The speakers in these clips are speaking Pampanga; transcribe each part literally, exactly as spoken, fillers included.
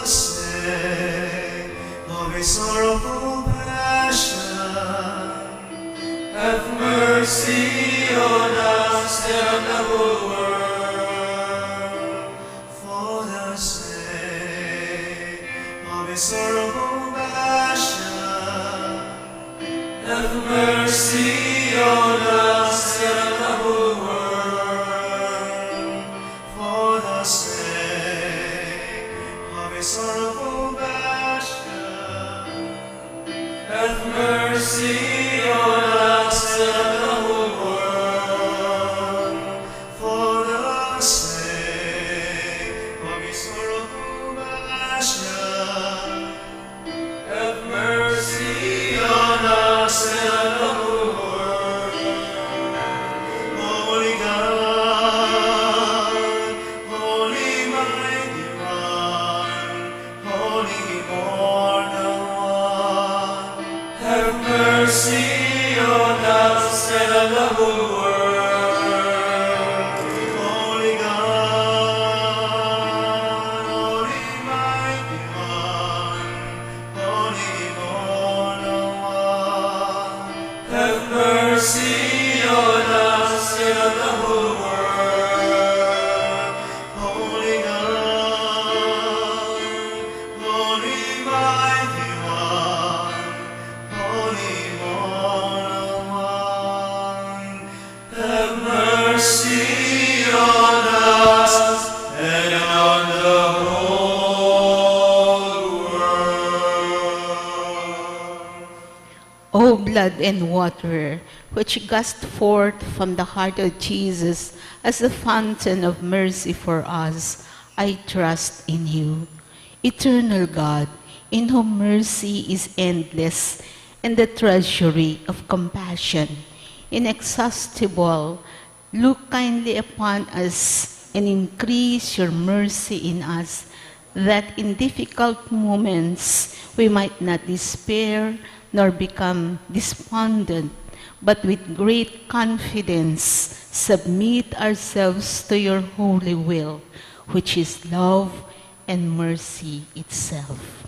Sake of his sorrowful passion, have mercy on us and on the whole world. For the sake of his sorrowful passion, have mercy on us and on the whole world. For the sake of his sorrowful passion, have mercy on us and on the whole world. For the sake of his sorrowful passion, have mercy on us and on the whole world. Holy God, Holy Mighty One, Holy Immortal One, have mercy on us and on the whole world. Holy God, Holy Mighty One, Holy Immortal One, have mercy on us and on the whole world. Holy God, Holy Mighty One, Holy Immortal One, have mercy on us and on the whole world. O blood and water, which gushed forth from the heart of Jesus as the fountain of mercy for us, I trust in you. Eternal God, in whom mercy is endless and the treasury of compassion inexhaustible, look kindly upon us and increase your mercy in us, that in difficult moments we might not despair nor become despondent, but with great confidence submit ourselves to your holy will, which is love and mercy itself.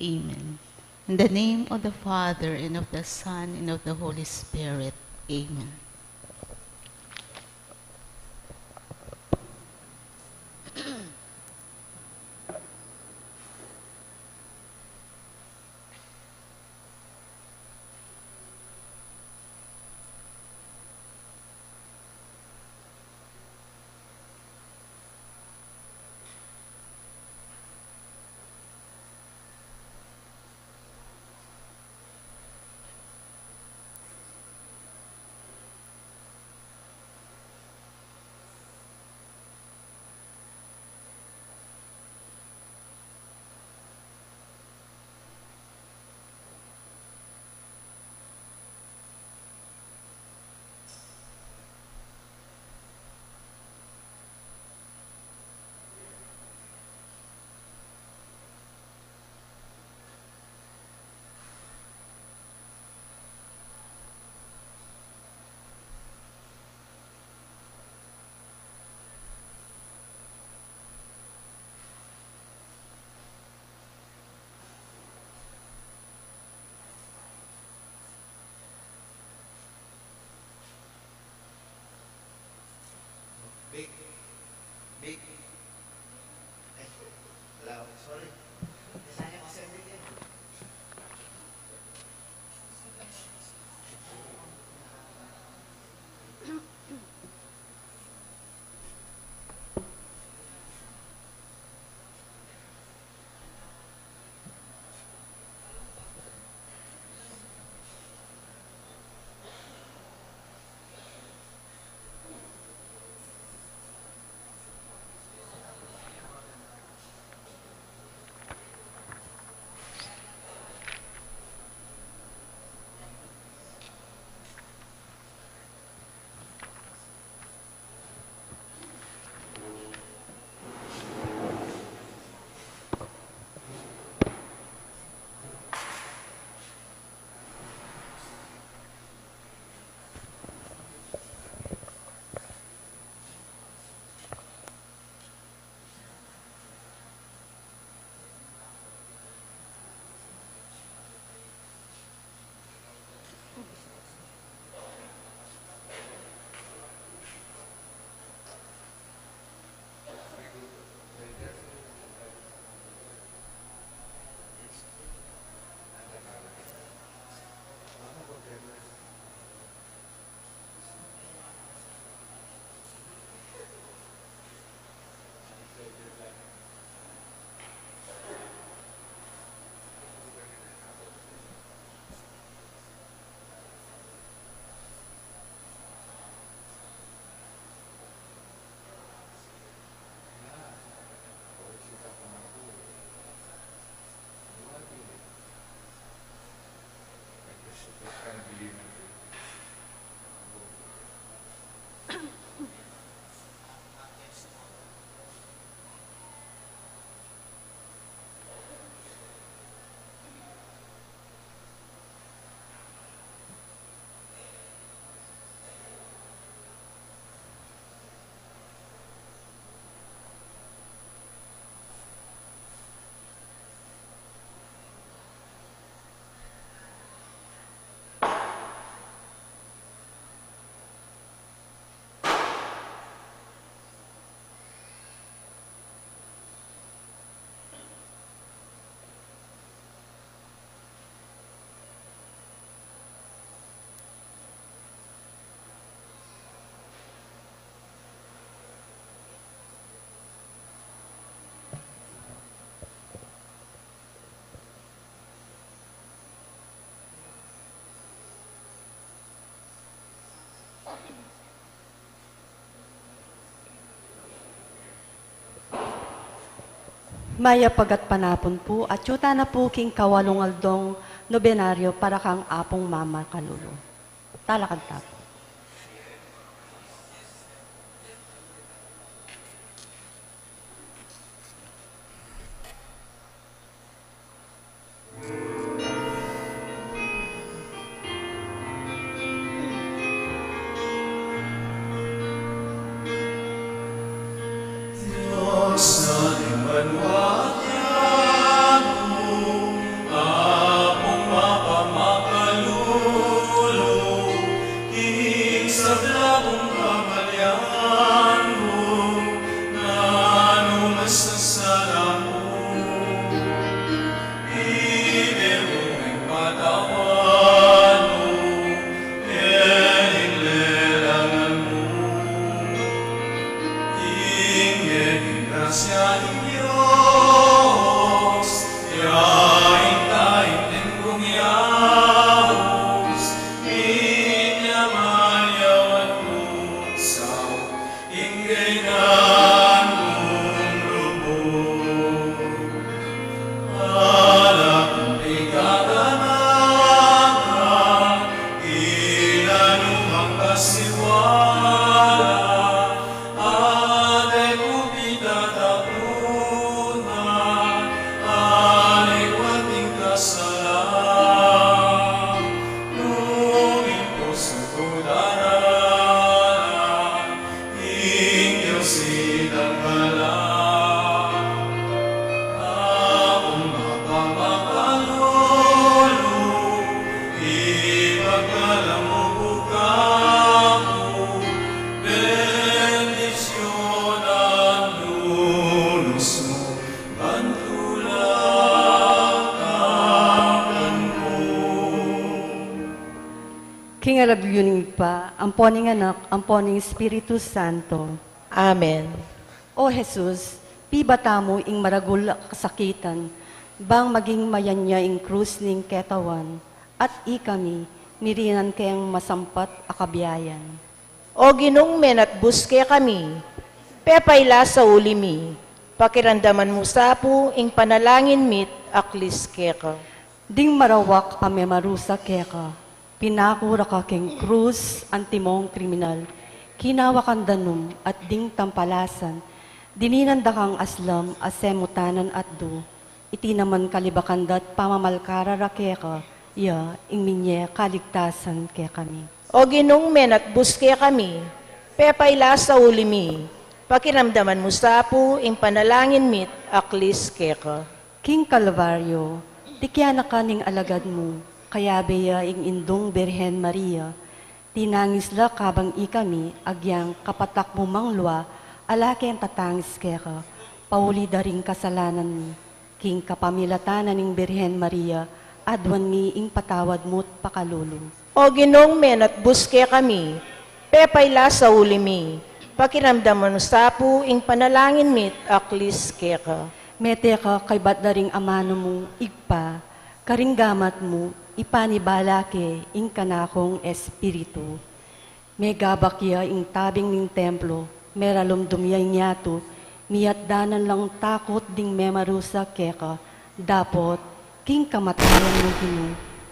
Amen. In the name of the Father, and of the Son, and of the Holy Spirit. Amen. Big. Big. Ay, wala ako. Sorry. Nasaan yung assembly din? Mayap a gatpanapun pu, atiu tana pu king kawalung aldong nobenaryo para kang Apung Mama Kalulu. Talakad ta pu. Dios na ning banua at yatu, Apung mapamakalulu, king sablang kamalian mu, nanu mas sasalamu. Ibie mu ing patawad mu, king lelangan mu. Ing grasya ning Dios, ya ing taing templung yaus, minyaman ya wang kusau, ing kainan mung lubuk. Ala kung pigkadamakan, ing anumang kasiwala, at e ku pitatapuna, aliwa king kasalan, nung ing pusu ku darana, ing Dios itang kalam. Apung mapamakalulu, ipagkalub mu kaku, bendisyunan, lunus mu, bantulan kanaku. King lagyu ning Ibpa, ampo ning Anak, ampo ning Espiritu Santo. Amen. O Jesus, pibata mu ing maragul a kasakitan, bang maging mayanya ing krus ning ketawan, at ikami, mirinan keng masampat a kabiayan. O Ginung menatbus kekami, pepaila sa uli mi, pakiramdaman mu sa pu ing panalangin mit aklis keka. Ding marawak a memarusa keka, pinaku ra ka king krus, antimong kriminal, kinawa kang danum at ding tampalasan, dininan da kang aslam a semutanan at du, iti naman kalibakan da't pamamalkara ra keka, ya ing minye kaligtasan kekami. O Ginung menatbus kekami, pepaila sa uli mi, pakiramdaman mu sa pu ing panalangin mit aklis keka. King Kalbaryo, tikyan na ka ning alagad mu, kayabe ya ing Indung Birhen Maria, tinangis la kabang ikami agyang kapatak mu manglua, ala keng tatangis keka, pauli da ring kasalanan mi, king kapamilatan na ning Birhen Maria, aduan mi ing patawad mu't pakalulu. O Ginung menatbus kekami, pepaila sa uli mi, pakiramdaman mu sa pu ing panalangin mit aklis keka. Mete ka kaybat da ring amanu mung Ibpa, karing gamat mu, ipanibala ke ing kanakung espiritu. Megabak ya ing tabing ning templo, meralumdum ya ing yatu, miyatdanan lang takut ding memarusa keka, dapot, king kamatayan mu Ginu,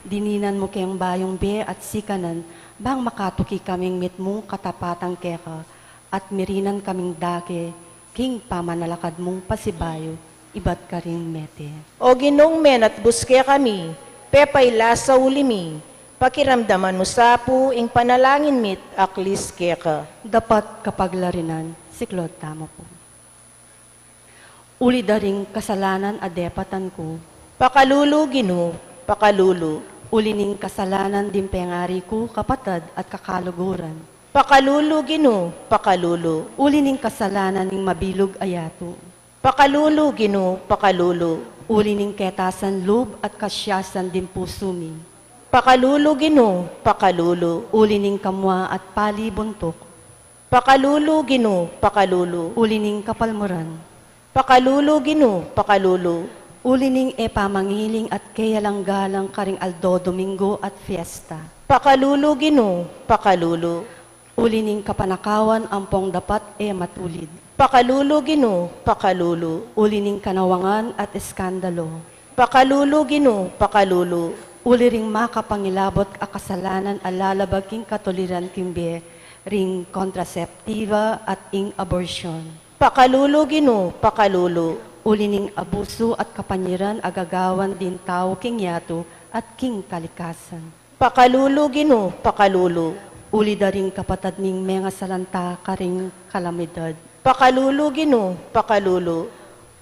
dininan mu keng bayung bie at sikanan, bang makatuki kaming mitmung katapatan keka, at mirinan kaming dake, king pamanalakad mung pasibayu, ibat karing mete. O Ginung menatbus kekami, pepaila sa uli mi, pakiramdaman mu sa pu ing panalangin mit aklis keka. Dapat kapaglarinan, siklaud tamu pu. Uli da ring kasalanan a depatan ku. Pakalulu Ginu, pakalulu. Uli ning kasalanan ding pengari ku, kapatad at kakaluguran. Pakalulu Ginu, pakalulu. Uli ning kasalanan ning mabilug a yatu. Pakalulu Ginu, pakalulu. Uli ning ketasan lub at kasiasan ding pusu mi. Pakalulu Ginu, pakalulu. Uli ning kamua at pali buntuk. Pakalulu Ginu, pakalulu. Uli ning kapalmuran. Pakalulu Ginu, pakalulu. Uli ning e pamangiling at keyalang galang karing aldo Domingo at fiesta. Pakalulu Ginu, pakalulu. Uli ning kapanakawan ampong dapat e matulid. Pakalulu, Ginu, pakalulu. Uli ning kanawangan at eskandalo. Pakalulu, Ginu, pakalulu. Uli ring makapangilabot a kasalanan a lalabag king katuliran king bie, ring kontraseptiba at ing abortion. Pakalulu, Ginu, pakalulu. Uli ning abusu at kapanyiran a gagawan ding tau king yatu at king kalikasan. Pakalulu, Ginu, pakalulu. Uli da ring kapatad ming mengasalanta karing kalamidad. Pakalulu, Ginu, pakalulu.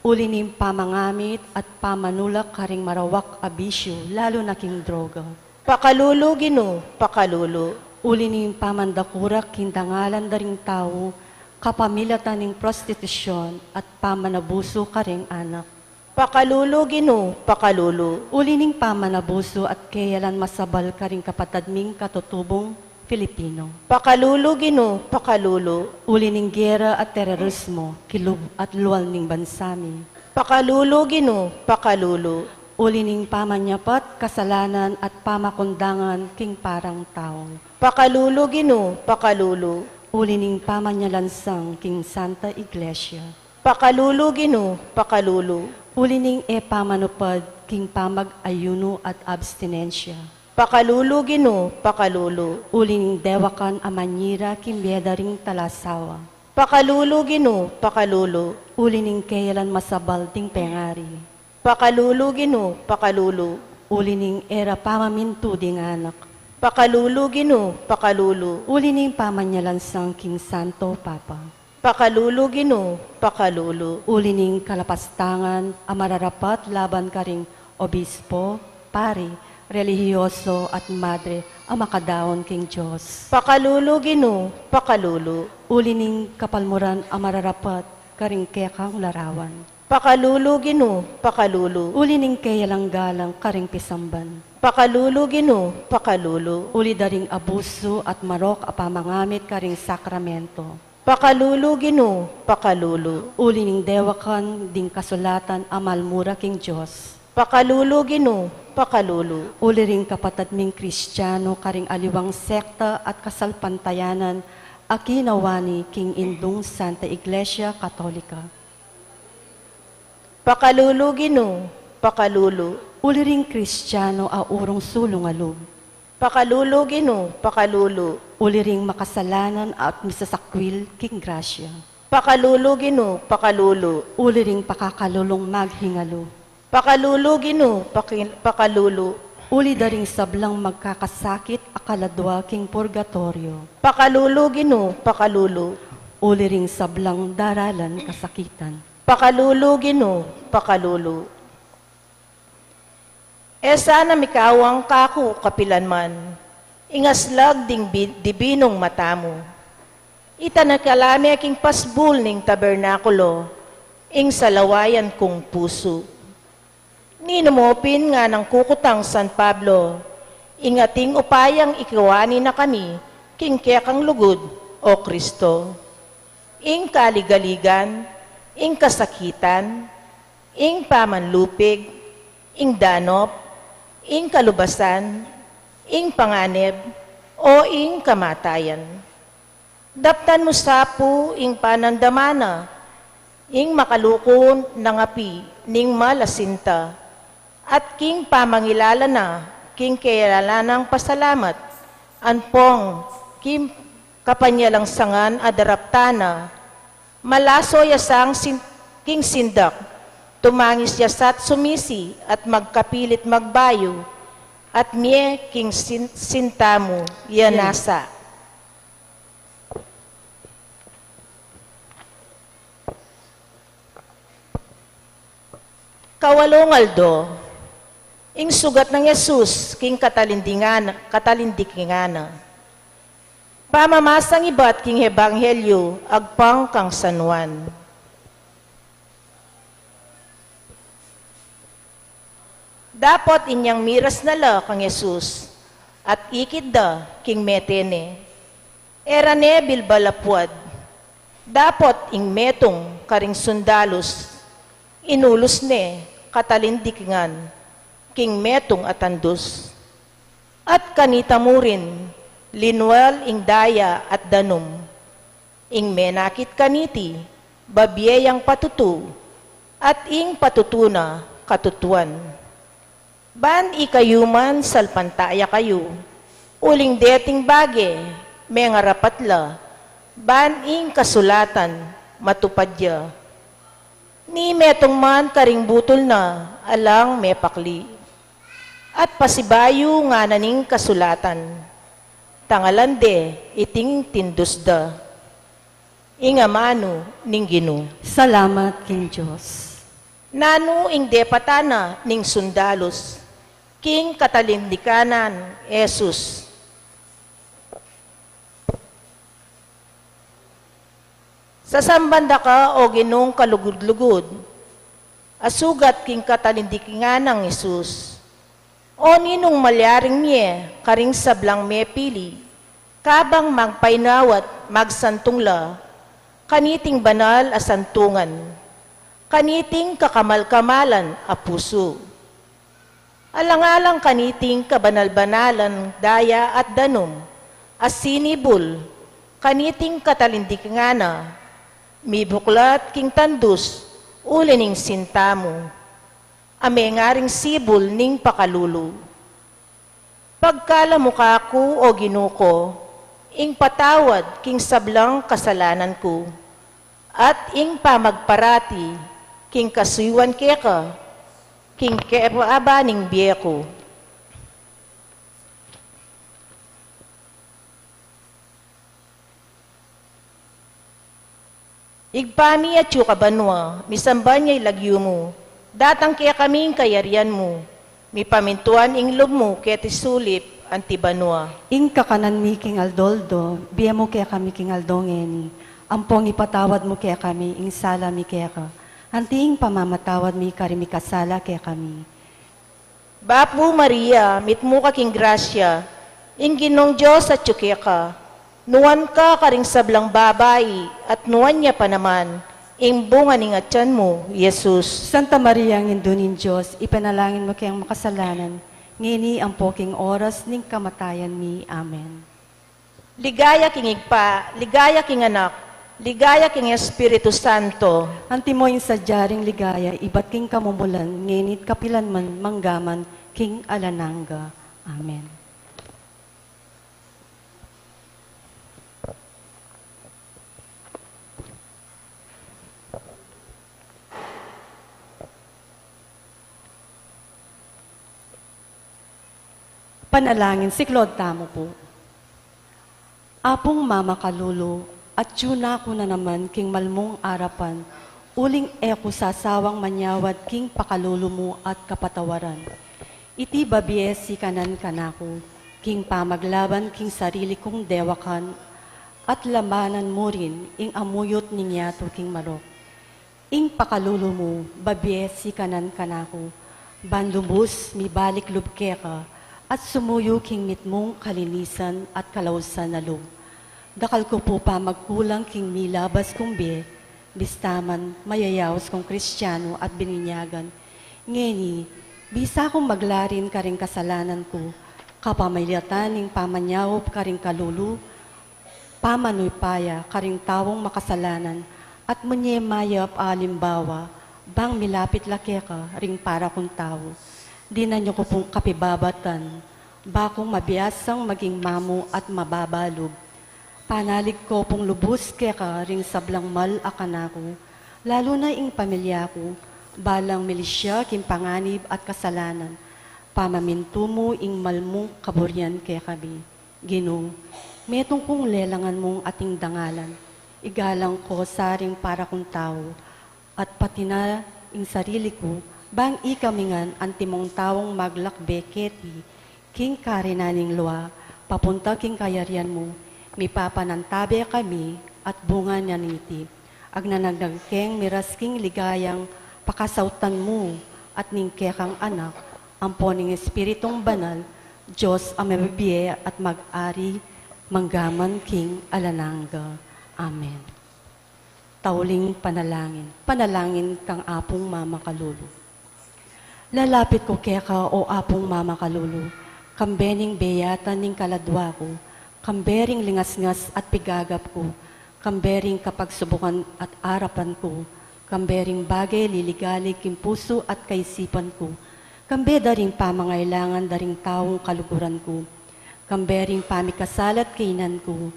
Uli ning pamangamit at pamanulak karing marawak a bisyu, lalu na king droga. Pakalulu, Ginu, pakalulu. Uli ning pamandakurak king dangalan da ring tau, kapamilatan ning prostitusyon at pamanabusu karing anak. Pakalulu, Ginu, pakalulu. Uli ning pamanabusu at keyalan masabal karing kapatad ming katutubung Filipino. Pakalulu, Ginu, pakalulu. Uli ning gera at terorismo kilub at lual ning bansa mi. Pakalulu, Ginu, pakalulu. Uli ning pamanyapat kasalanan at pamakundangan king parang tau. Pakalulu, Ginu, pakalulu. Uli ning pamanyalansang king Santa Iglesia. Pakalulu, Ginu, pakalulu. Uli ning e pamanupad king pamag-ayunu at abstinensya. Pakalulu, Ginu, pakalulu. Uli ning dewakan a manyira king bie da ring talasawa. Pakalulu, Ginu, pakalulu. Uli ning keyalan masabal ding pengari. Pakalulu, Ginu, pakalulu. Uli ning e ra pamamintu ding anak. Pakalulu, Ginu, pakalulu. Uli ning pamanyalansang king Santo Papa. Pakalulu, Ginu, pakalulu. Uli ning kalapastangan a mararapat laban karing obispo, pari, relihiyoso at madre a makadaun king Dios. Pakalulu, Ginu, pakalulu. Uli ning kapalmuran a mararapat karing kekang larawan. Pakalulu, Ginu, pakalulu. Uli ning keyalang galang karing pisamban. Pakalulu, Ginu, pakalulu. Uli da ring abusu at marok a pamangamit karing sakramento. Pakalulu, Ginu, pakalulu. Uli ning dewakan ding kasulatan a malmura king Dios. Pakalulu, Ginu, pakalulu. Uli ring kapatad ming Kristiano karing aliwang sekta at kasalpantayanan a kinawani king Indung Santa Iglesia Katolika. Pakalulu, Ginu, pakalulu. Uli ring Kristiano a urung sulung a lub. Pakalulu, Ginu, pakalulu. Uli ring makasalanan at misasakwil king grasya. Pakalulu, Ginu, pakalulu. Uli ring pakakalulung maghingalu. Pakalulu, Ginu, paki-, pakalulu. Uli da ring sablang magkakasakit a kaladwa king purgatoryo. Pakalulu, Ginu, pakalulu. Uli ring sablang daralan kasakitan. Pakalulu, Ginu, pakalulu. E sana mikawang kaku kapilan man ing aslag ding bi-, dibinung mata mu. Itanakal me king pasbul ning tabernakulo ing salawayan kung pusu. Ninu mu pin nganang kukutang San Pablo, ing ating upayang ikiwani na kami king kekang lugud, O Kristo. Ing kaligaligan, ing kasakitan, ing pamanlupig, ing danop, ing kalubasan, ing panganib, o ing kamatayan. Daptan mu sa pu ing panandamana, ing makaluku nang api ning malasinta, at king pamangilala na king kayalanan nang pasalamat, ampong king kapanyalangsangan a daraptan na, malaso ya sang sin-, king sindak, tumangis ya sa't sumisi at magkapilit magbayu, at mie king sin-, sinta mu ya nasa. Kawalung aldo, ing sugat nang Jesus king katalindingan, katalindikingan na. Pamamasang ibat king Ebanghelyo agpang kang San Juan. Dapot inyang miras na la kang Jesus, at ikit da king mete ne. E ra ne bilbal a puad. Dapot ing metung karing sundalus, inulus ne katalindikingan king metung a tandus. At kanita mu rin, Linwal ing daya at danum. Ing menakit kaniti, babie yang patutu, at ing patutu na katutuan. Ban ikayu man salpantaya kayu, uling deting bage, mengarapat la, ban ing kasulatan matupad ya. Ni metung man karing butul na alang mepakli. At pasibayu ngana ning kasulatan, tangalan de iting tindus da. Ing amanu ning Ginu. Salamat king Dios. Nanu ing depatan na ning sundalus king katalindikanan Jesus? Sasamban da ka, o Ginung kalugud-lugud, a sugat king katalindikingan nang Jesus. O ninung malyaring mie karing sablang mepili, kabang magpainawa't magsantung la kaniting banal a santungan, kaniting kakamal-kamalan a pusu. Alang-alang kaniting kabanal-banalan daya at danum a sinibul kaniting katalindikingan na, mibuklat king tandus uli ning sinta mu, a mengaring sibul ning pakalulu. Pagkalub mu kaku, o Ginu ku, ing patawad king sablang kasalanan ku, at ing pamagparati king kasuyuan keka, king kebaba ning bie ku. Ibpa mi atsu ka banua, misamban ya ing lagyu mu, datang kekami ing kayarian mu, mipamintuan ing lub mu keti sulip anti banua. Ing kakanan mi king aldo-aldo, ibie mu kekami king aldo ngeni, ampong ipatawad mu kekami ing sala mi keka, anti ing pamamatawad mi karing mikasala kekami. Bapu Maria, mitmu ka king grasya, ing Ginung Dios atsu keka, nuan ka karing sablang babai, at nuan ya pa naman ing bunga ning atian mu, Jesus. Santa Maria, Indu ning Dios, ipanalangin mu keng makasalanan, ngeni ampo king oras ning kamatayan mi. Amen. Ligaya king Ibpa, ligaya king Anak, ligaya king Espiritu Santo. Antimo ing sadya ring ligaya ibat king kamumulan, ngeni't kapilan man, manggaman king alang angga. Amen. Panalangin, siklaud tamu pu. Apung mamakalulu, atyu na ku na naman king malmung arapan, uling e ku sasawang manyawad king pakalulu mu at kapatawaran. Iti babie sikanan kanaku, king pamaglaban king sarili kung dewakan, at labanan mu rin ing amuyut ning yatu king marok. Ing pakalulu mu, babie sikanan kanaku, ban lubus mibalik lub keka, at sumuyu king mitmung kalinisan at kalausan a lub. Dakal ku pu pamagkulang king milabas kung bie, bista man mayayaus kung Kristianu at bininyagan. Ngeni, bisa kung maglarin karing kasalanan ku, kapamilatan ning pamanyaup karing kalulu, pamanupaya karing taung makasalanan, at munye mayap a alimbawa, bang milapit la keka ring para kung tau. Dinan yu ku pung kapibabatan, ba kung mabiasang maging mamu at mababalub. Panalig ku pung lubus keka ring sablang mal a kanaku, lalu na ing pamilya ku, balang milisya king panganib at kasalanan, pamamintu mu ing mal mung kaburian kekami. Ginu, metung kung lelangan mung ating dangalan, igalang ku sa ring para kung tau, at pati na ing sarili ku, bang ikami ngan antimong taung maglakbe keti, king karinan ning lua, papunta king kayarian mu, mipapanantabe kami, at bunga na niti, agnanagnag keng miras king ligayang pakasautan mu, at ning kekang Anak, ampo ning Espiritung Banal, Dios a mabibie at mag-ari, manggaman king alang angga. Amen. Tauling panalangin. Panalangin kang Apung Mamakalulu. Lalapit ku keka, o Apung Mamakalulu, kambe ning beyatan ning kaladwa ku, Kambe ring lingasngas at pigagap ku, kambe ring kapagsubukan at arapan ku, kambe ring bage liligalig king pusu at kaisipan ku, kambe da ring pamangailangan da ring taung kaluguran ku, kambe ring pamikasalat kaynan ku,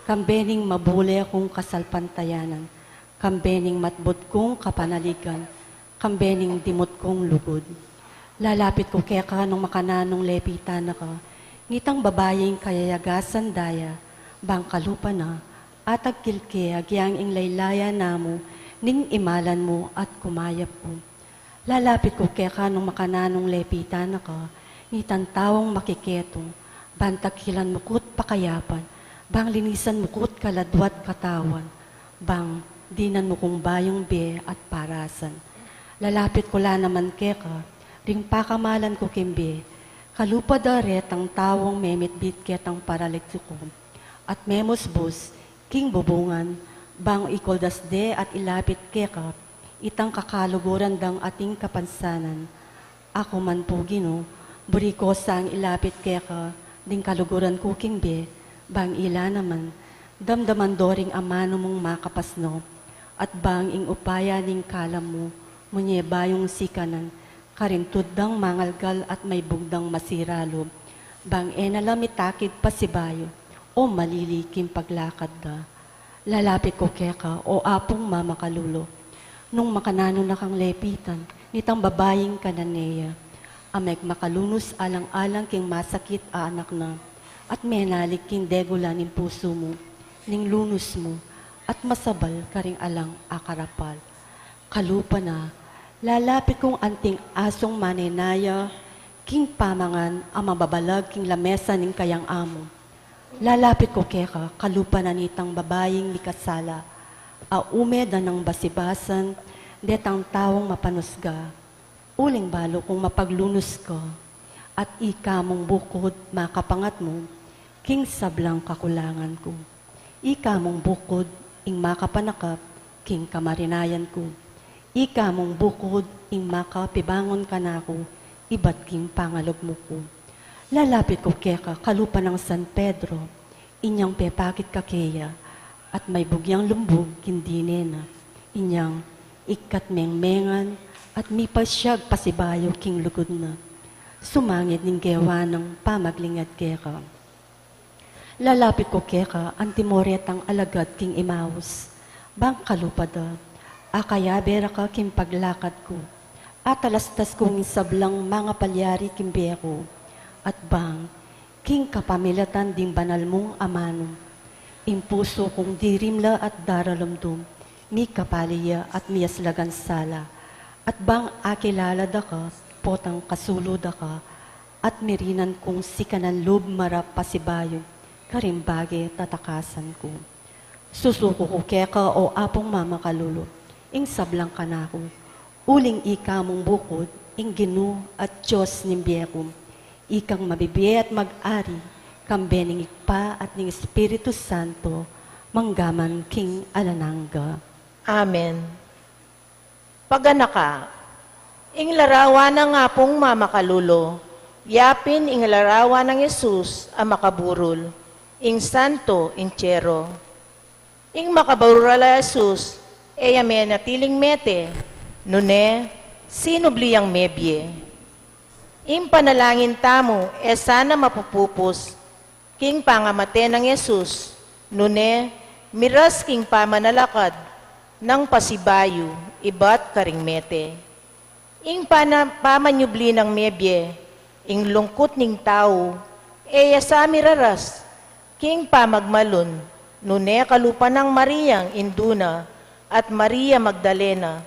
kambe ning mabule kung kasalpantayanan, kambe ning matbud kung kapanaligan, kambe ning dimut kung lugud. Lalapit ku keka nung makananung lepitan na ka, nitang babaying kayayagasan daya, bang kalupa na, atagkil ke agyang ing laylayan na mu, ning imalan mu at kumayap ku. Lalapit ku keka nung makananung lepitan na ka, nitang taung makiketu, bang tagkilan mu kut pakayapan, bang linisan mu kut kaladwat katawan, bang dinan mu kung bayung bie at parasan. Lalapit ku la naman keka, ring pakamalan ku king bie, kalupa da retang taung memitbit ketang paralitik ku, at memusbus king bubungan, bang ikuldas de at ilapit keka, itang kakaluguran dang ating kapansanan. Aku man pu Ginu, buri ku sang ilapit keka, ding kaluguran ku king bie, bang ila naman, damdaman do ring amanu mung makapasno, at bang ing upaya ning kalam mu, munye bayung sikanan, karin tuddang mangalgal at maybugdang masira lub, bang e na la mitakid pasibayu, o malili king paglakad da. Lalapit ku keka, o Apung mamakalulu. Nung makananu na kang lepitan, nitang babaying Cananea, a megmakalunus alang-alang king masakit a anak na, at menalig king degula ning pusu mu, ning lunus mu, at masabal karing alang akarapal. Kalupa na, lalapit kung anting asung manenaya, king pamangan a mababalag king lamesa ning kayang amu. Lalapit ku keka, kalupa na nitang babaying mikasala, a ume da nang basibasan, detang taung mapanusga. Uling balu kung mapaglunus ka, at ika mung bukud makapangat mu, king sablang kakulangan ku. Ika mung bukud ing makapanakap, king kamarinayan ku. Ika mung bukud ing makapibangun kanaku, ibat king pangalugmu ku. Lalapit ku keka, kalupa nang San Pedro, inyang pepakit kakeya, at maybug yang lumbug king dine na, inyang ikat mengmengan, at mipasyag pasibayu king lugud na. Sumangid ning gewa nang pamaglingad keka. Lalapit ku keka, antimo retang alagad king Emaus. Bang kalupa da, akayabe ra ka king paglakad ku. Atalastas ku ing sablang mangapalyari king bie ku. At bang, king kapamilatan ding banal mung amanu, ing pusu kung dirimla at daralumdum, mikapali ya at miyaslagan sala. At bang akilala da ka, potang kasulu da ka, at mirinan kung sikanan lub marap pasibayu, karing bage tatakasan ku. Susuku ku keka, o Apung mamakalulu, ing sablang kanaku, uling ika mung bukud, ing Ginu at Dios ning bie ku, ikang mabibie at mag-ari, kambe ning Ibpa at ning Espiritu Santo, manggaman king alang angga. Amen. Paganaka, ing larawan nang Apung mamakalulu, yapin ing larawan nang Jesus a makaburul, ing Santo Entierro. Ing makaburul a Jesus, e ya menatiling mete, nune, sinubli yang mebie. Ing panalangin tamu, e sana mapupupus, king pangamate nang Jesus, nune, miras king pamanalakad nang pasibayu, ibat karing mete. Ing pana-, pamanyubli nang mebie, ing lungkut ning tau, e ya sa miraras, king pamagmalun, nune kalupa nang Mariang indu na, at Maria Magdalena,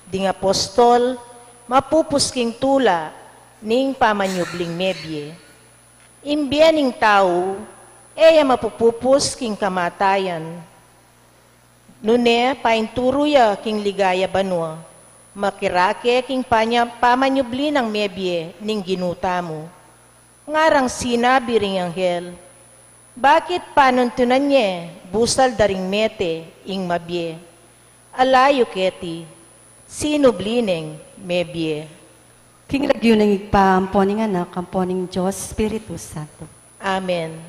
ding apostol, mapupus king tula, ning pamanyubling mebie. Ing bie ning tau, e ya mapupupus king kamatayan. Nune, painturu ya king ligaya banua, makirake king panya-, pamanyubli nang mebie ning Ginu tamu. Ngarang sinabi ring anghel, bakit panuntunan ye, busal da ring mete, ing mabie? Ala yu keti, sinubli neng mebie. King lagyu ning Ibpa, ampo ning Anak, ampo ning Dios Espiritu Santo. Amen.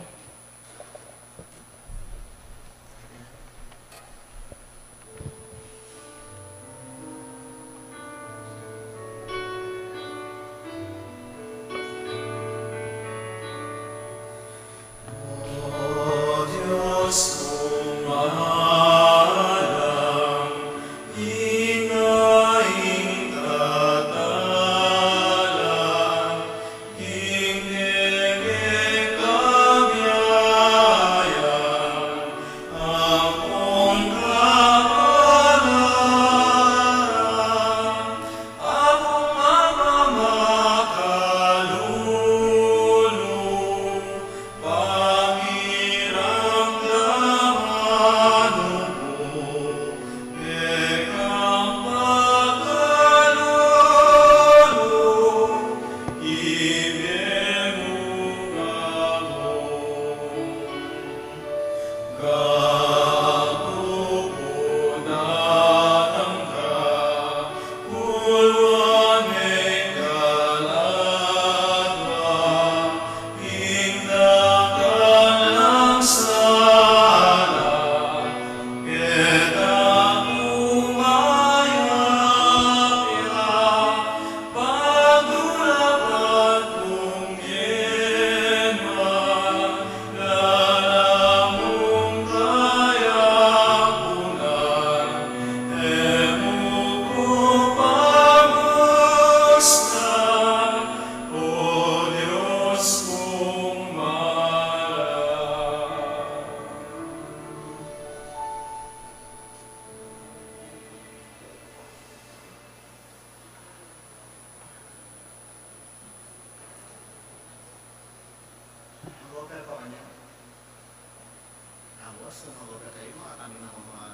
Sumagot na kayo, mga kami na mga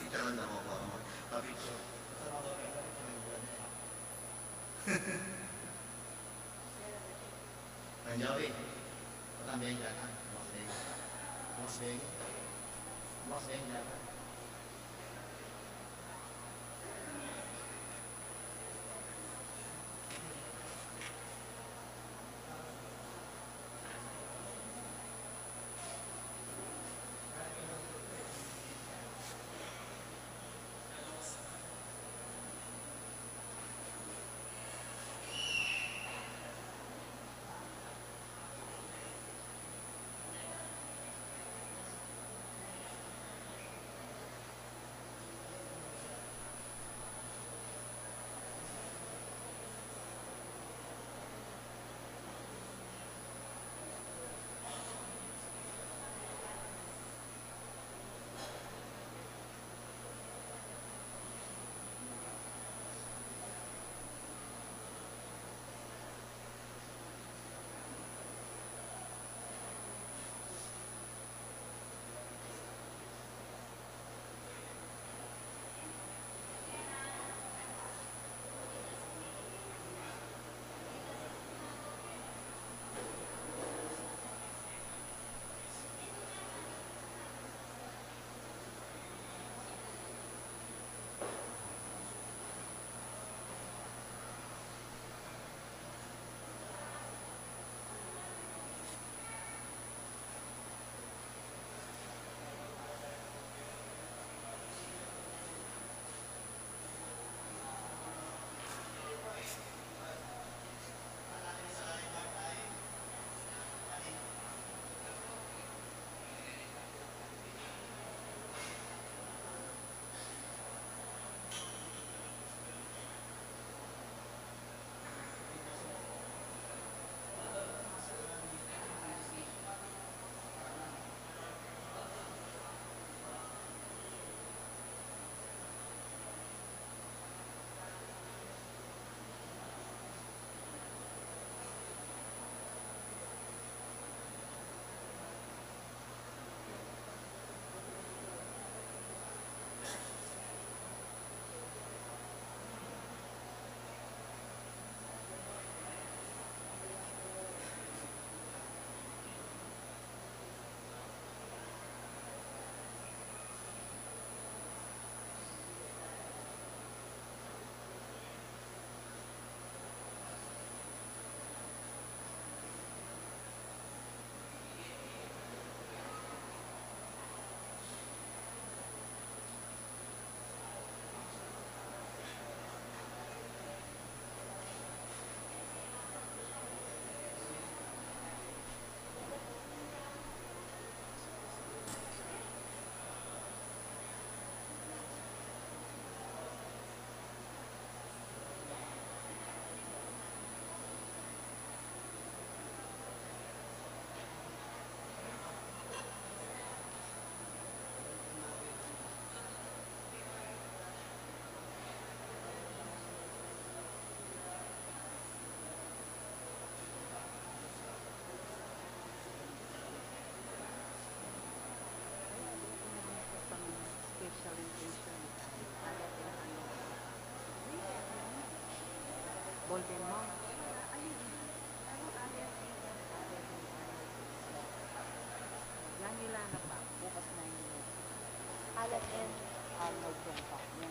picturean na mo po. Papicture. Ang Jawi, patang beng datan. Mas beng. Mas beng. Mas beng datan. Special intention. Volvemos. Yan nila na pa. Bukas na yun. Alas en. Ang magdungkak niya.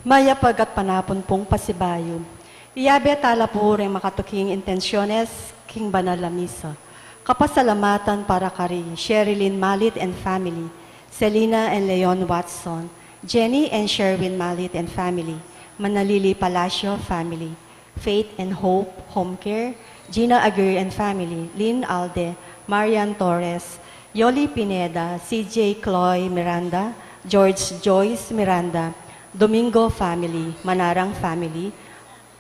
Mayap a gatpanapun pung pasibayu. Iyabe tala pu reng makatuking intensiones king banal a misa. Kapasalamatan para kari Sherilyn Malit and family, Selina and Leon Watson, Jenny and Sherwin Malit and family, Manalili Palacio family, Faith and Hope Home Care, Gina Aguirre and family, Lynn Alde, Marian Torres, Yoli Pineda, C J Chloe Miranda, George Joyce Miranda, Domingo family, Manarang family,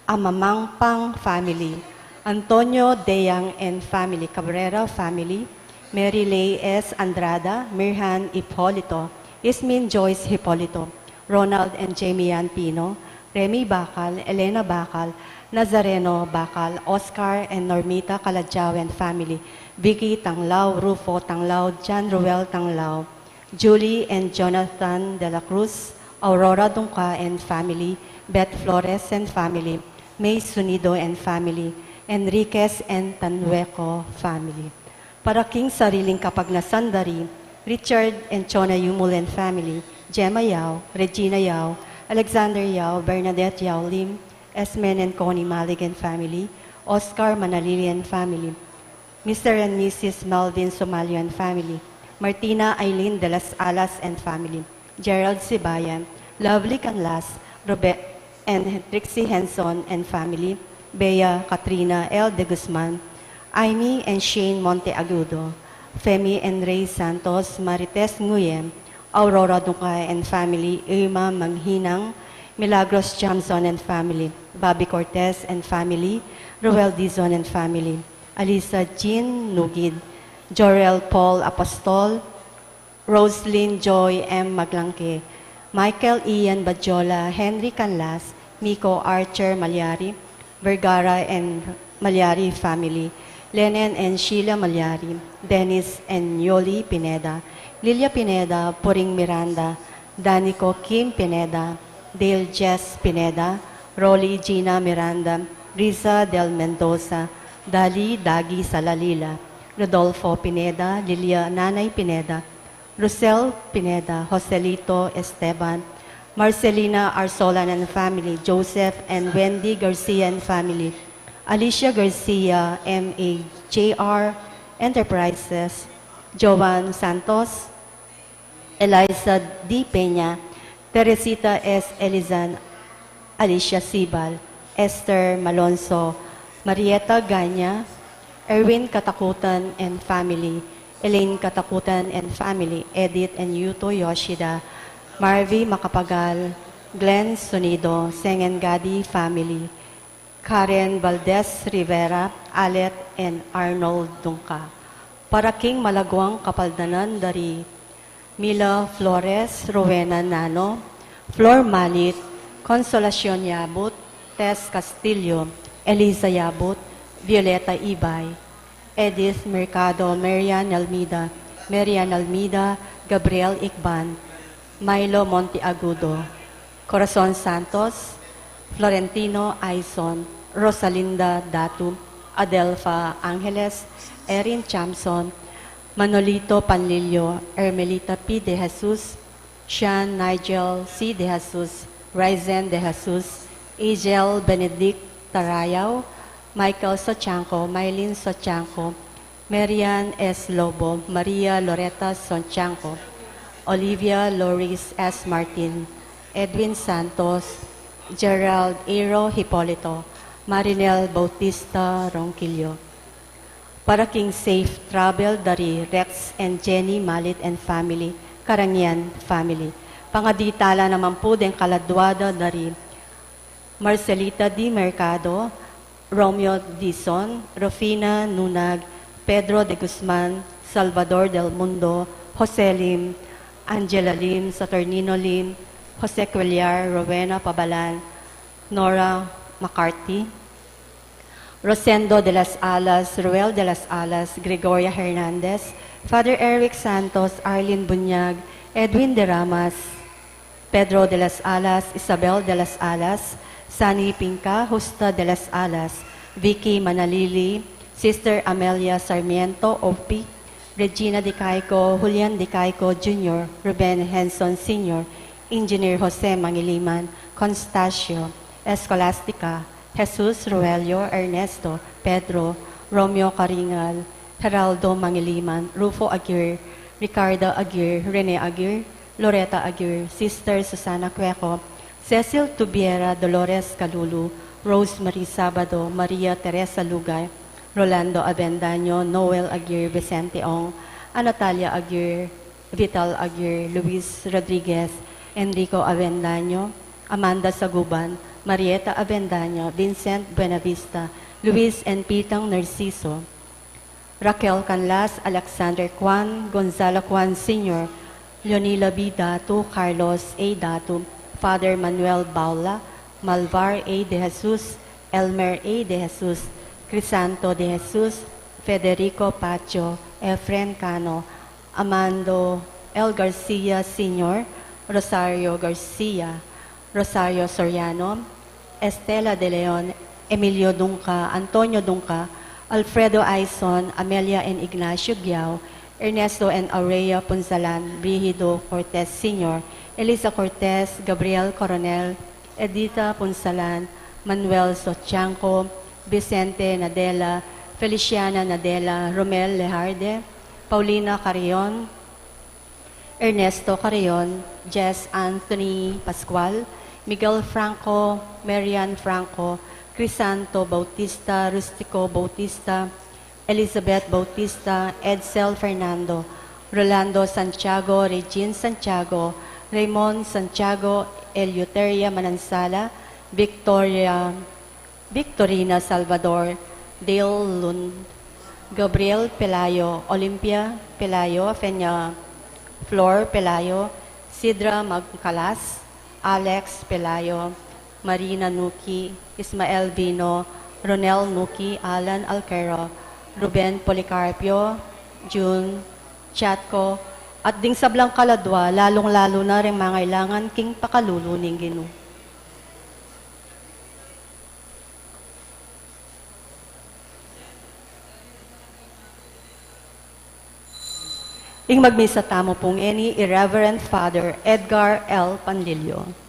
Amamangpang family, Antonio Deyang and family, Cabrera family, Mary Lay S Andrada, Mirhan Hipolito, Ismin Joyce Hipolito, Ronald and Jamie Ann Pino, Remy Bacal, Elena Bacal, Nazareno Bacal, Oscar and Normita Calajao and family, Vicky Tanglao, Rufo Tanglao, John Ruel Tanglao, Julie and Jonathan de la Cruz, Aurora Dungca and family, Beth Flores and family, May Sunido and family, Enriquez and Tanueco family. Para king sariling kapagnasan dari, Richard and Chona Yumul and family, Gemma Yao, Regina Yao, Alexander Yao, Bernadette Yao Lim, Esmen and Connie Malig and family, Oscar Manalili and family, Mister and Missus Melvin Somalio and family, Martina Eileen de las Alas and family, Gerald Sibayan, Lovely Canlas, Robert and Trixie Henson and family, Bea Katrina L de Guzman, Aimee and Shane Monteagudo, Femi and Rey Santos, Marites Nguyen, Aurora Dungca and family, Irma Manghinang, Milagros Jamson and family, Bobby Cortez and family, Roel Dizon and family, Alisa Jean Nugid, Jorel Paul Apostol, Roslyn Joy M Maglangke, Michael Ian Badjola, Henry Canlas, Nico Archer Malyari, Vergara and Malyari family, Lenen and Sheila Malyari, Dennis and Yoli Pineda, Lilia Pineda, Puring Miranda, Danico Kim Pineda, Dale Jess Pineda, Rolly Gina Miranda, Risa Del Mendoza, Dali Dagi Salalila, Rodolfo Pineda, Lilia Nanay Pineda, Rosel Pineda, Joselito Esteban, Marcelina Arzolan and family, Joseph and Wendy Garcia and family, Alicia Garcia, M A J R Enterprises, Joan Santos, Eliza D Peña, Teresita S Elizan, Alicia Sibal, Esther Malonzo, Marieta Ganya, Erwin Katakutan and family, Elaine Katakutan and family, Edith and Yuto Yoshida, Marvy Macapagal, Glenn Sonido, Seng and Gadi family, Karen Valdez Rivera, Alet and Arnold Dungca. Para king malaguang kapaldanan dari Mila Flores, Rowena Nano, Flor Malit, Consolacion Yabut, Tess Castillo, Eliza Yabut, Violeta Ibay, Edith Mercado, Marian Almida, Marian Almida, Gabriel Icban, Milo Monteagudo, Corazon Santos, Florentino Aison, Rosalinda Datu, Adelfa Angeles, Erin Chamson, Manolito Panlilio, Ermelita P. De Jesus, Sean Nigel C. De Jesus, Ryzen De Jesus, Angel Benedict Tarayao, Michael Sochanco, Mylene Sochanco, Marian S. Lobo, Maria Loretta Sochanco, Olivia Loris S. Martin, Edwin Santos, Gerald Aero Hipolito, Marinel Bautista Ronquillo. Para king safe travel dari Rex and Jenny Malit and family, Karangian family. Pangadi tala naman pu deng kaladua da dari Marcelita D. Mercado, Romeo Dizon, Rufina Nunag, Pedro de Guzman, Salvador Del Mundo, Jose Lim, Angela Lim, Saturnino Lim, Jose Cuellar, Rowena Pabalan, Nora McCarthy, Rosendo de las Alas, Ruel de las Alas, Gregoria Hernandez, Father Eric Santos, Arlene Bunyag, Edwin de Ramas, Pedro de las Alas, Isabel de las Alas, Sunny Pinca, Justa de las Alas, Vicky Manalili, Sister Amelia Sarmiento, Opi, Regina Dicaico, Julian Dicaico Junior, Ruben Henson Senior, Engineer Jose Mangiliman, Constacio, Escolastica, Jesus Roelio, Ernesto, Pedro, Romeo Caringal, Geraldo Mangiliman, Rufo Aguirre, Ricardo Aguirre, Rene Aguirre, Loretta Aguirre, Sister Susana Cueco, Cecil Tubiera, Dolores Calulu, Rosemary Sabado, Maria Teresa Lugay, Rolando Avendaño, Noel Aguirre, Vicente Ong, Anatalia Aguirre, Vital Aguirre, Luis Rodriguez, Enrico Avendaño, Amanda Saguban, Marieta Avendaño, Vincent Buenavista, Luis and Pitang Narciso, Raquel Canlas, Alexander Kwan, Gonzalo Kwan Senior, Leonila B. Datu, Carlos A. Datu, Father Manuel Baula, Malvar A. De Jesus, Elmer A. De Jesus, Crisanto De Jesus, Federico Pacho, Efren Cano, Amando L. Garcia Senior, Rosario Garcia, Rosario Soriano, Estela De Leon, Emilio Dunca, Antonio Dunca, Alfredo Aison, Amelia and Ignacio Giao, Ernesto and Aurea Punsalan, Brigido Cortez Senior, Elisa Cortez, Gabriel Coronel, Edita Punsalan, Manuel Sotianco, Vicente Nadela, Feliciana Nadela, Romel Lejarde, Paulina Carrion, Ernesto Carrion, Jess Anthony Pascual, Miguel Franco, Marian Franco, Crisanto Bautista, Rustico Bautista, Elizabeth Bautista, Edsel Fernando, Rolando Santiago, Regine Santiago, Raymond Santiago, Eleuteria Manansala, Victoria Victorina Salvador, Dale Lund, Gabriel Pelayo, Olympia Pelayo, Fenya Flor Pelayo, Sidra Magcalas, Alex Pelayo, Marina Nuki, Ismael Vino, Ronel Nuki, Alan Alquero, Ruben Policarpio, June Chatco, at ding sablang kaladua, lalung-lalu na ring mangailangan king pakalulu ning Ginu. Ing magmisa tamu pung eni i Reverend Father Edgar L. Panlilio.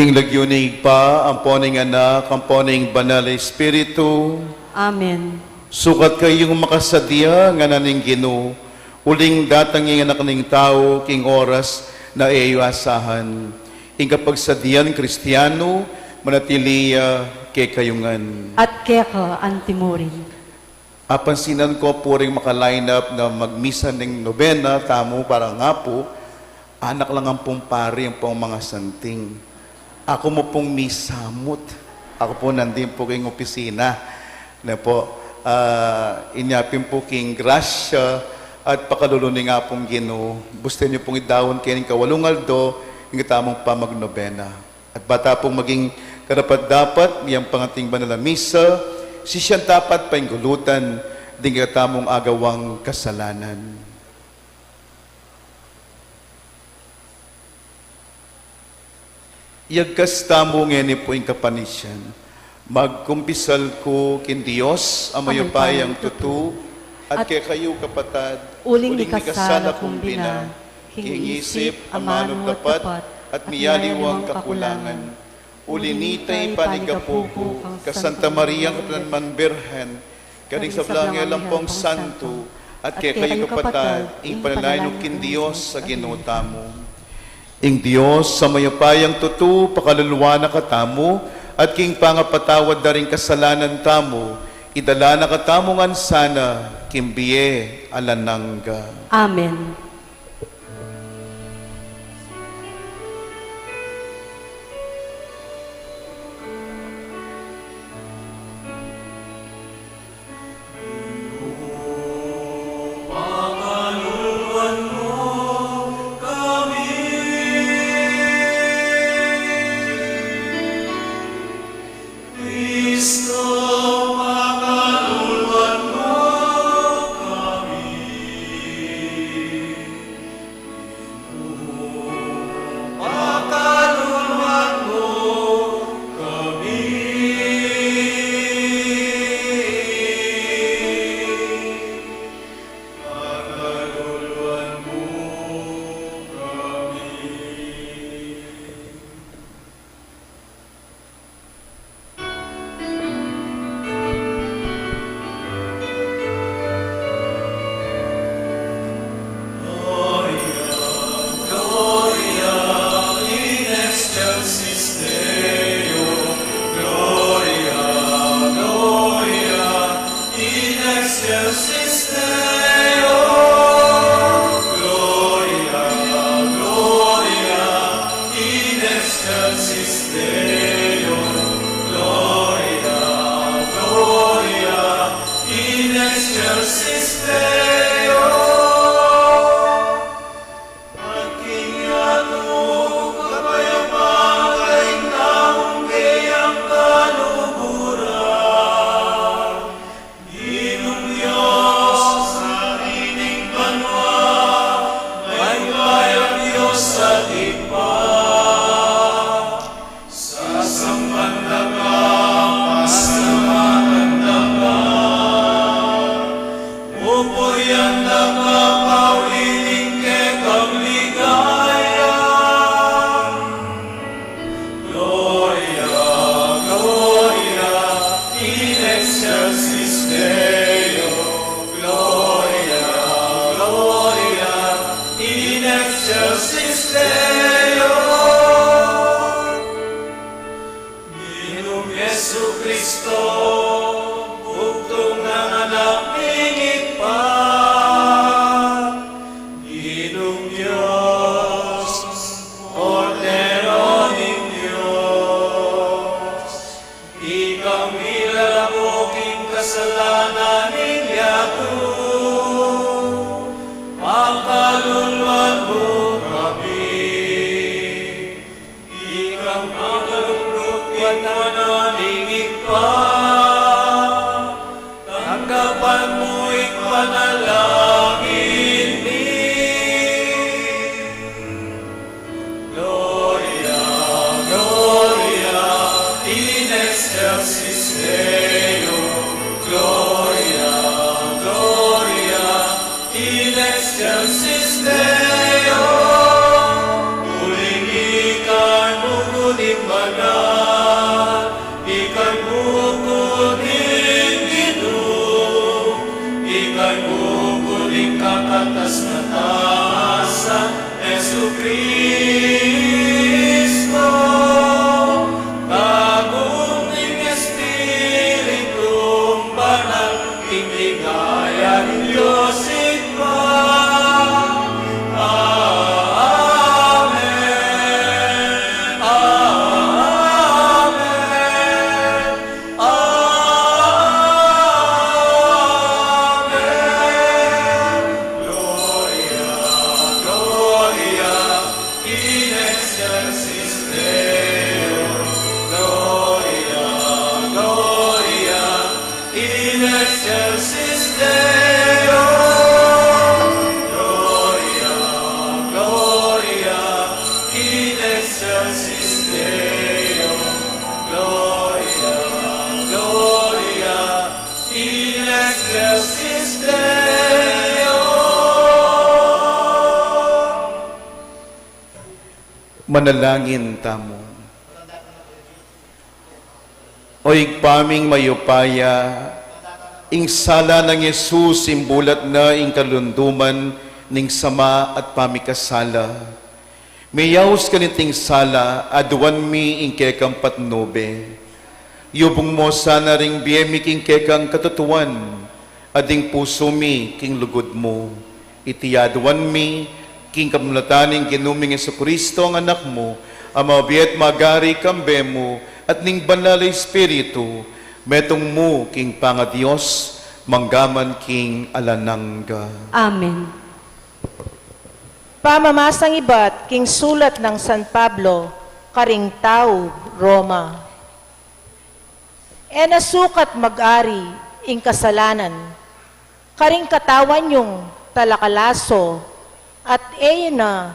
King lagyu ning Ibpa, ampo ning Anak, ampo ning Banal a Espiritu. Amen. Sukat kayung makasadya, ngana ning Ginu, uling datang ing Anak ning Tau king oras na e yu asahan. Ing kapagsadyang Kristiano, manatili ya kekayu ngan. At keka antimurin. Apansinan ku pu ring maka-line up na magmisa ning nobena tamu, para nga pu, anak lang ampong pari ampong mga santing. Aku mu pung misamut. Aku pu nandin pu king opisina. Na pu, ah, inya pin pu king grasya at pakalulu ning Apung Ginu, busten yu pung idaun keni king kawalung aldo ing katamung pamagnobena. At bata pung maging karapat-dapat miyampan ating banal a misa, sisian ta pat painggulutan ding katamung agawang kasalanan. Iyagkas tamu ngeni pu ing kapanisian. Magkumpisal ku king Dios a mayupayang tutu, at kekayu kapatad, uling mikasala kung bina, king isip, amanu, at dapat, at miyaliwang kakulangan. Uli nita, ipanigapu ku kang Santa Maria, kapilanman Birhen, karing sablang anghel ampong santo, at kekayu kapatad, ing panalangin yu king Dios a Ginu tamu. Ing Dios a mayupayang tutu, pakaluluan na katamu, at king pangapatawad da ring kasalanan tamu, idala na katamu ngan sana king bie alang angga. Amen. Ginung Dios, Ari ning banua, mayupayang Dios at Ibpa, sasamban da ka, pasalamatan da ka, pupurian da ka, pauli ning kekang ligaya. Gloria, Gloria in excelsis Deo. Gloria, Gloria in excelsis Deo. Ginung Jesucristo, bugtung nang Anak ning Ibpa, Ginung Dios, Kordero ning Dios, ikang milalako king kasalanan ning yatu, pakaluluan mu kami. Atas na ta san Jesucristo, kabung ning Espiritung Banal, king ligaya ning Dios Ibpa. Amen. Amen. Amen. Gloria, Gloria in excelsis Deo. Gloria, Gloria in excelsis Deo. Gloria, Gloria in excelsis Deo. Gloria, Gloria in excelsis Deo. Manalangin tamu. O Ibpa ming mayupaya, ing sala nang Jesus imbulat na ing kalunduman ning sama at pamikasala. Miyaus kaniting sala, aduan mi ing kekang patnube. Yubung mu sana ring bie mi king kekang katutuan, at ing pusu mi king lugud mu. Iti aduan mi king kapamilatan ning Ginu ming Jesucristo, a Anak mu, a mabie at magari kambe mu, at ning Banal a Espiritu, metung mu king pangaDios, mangga man king alang angga. Amen. Pamamasang ibat king sulat nang San Pablo karing taga Roma. E na sukat mag-ari ing kasalanan karing katawan yung talakalaso, at e yu na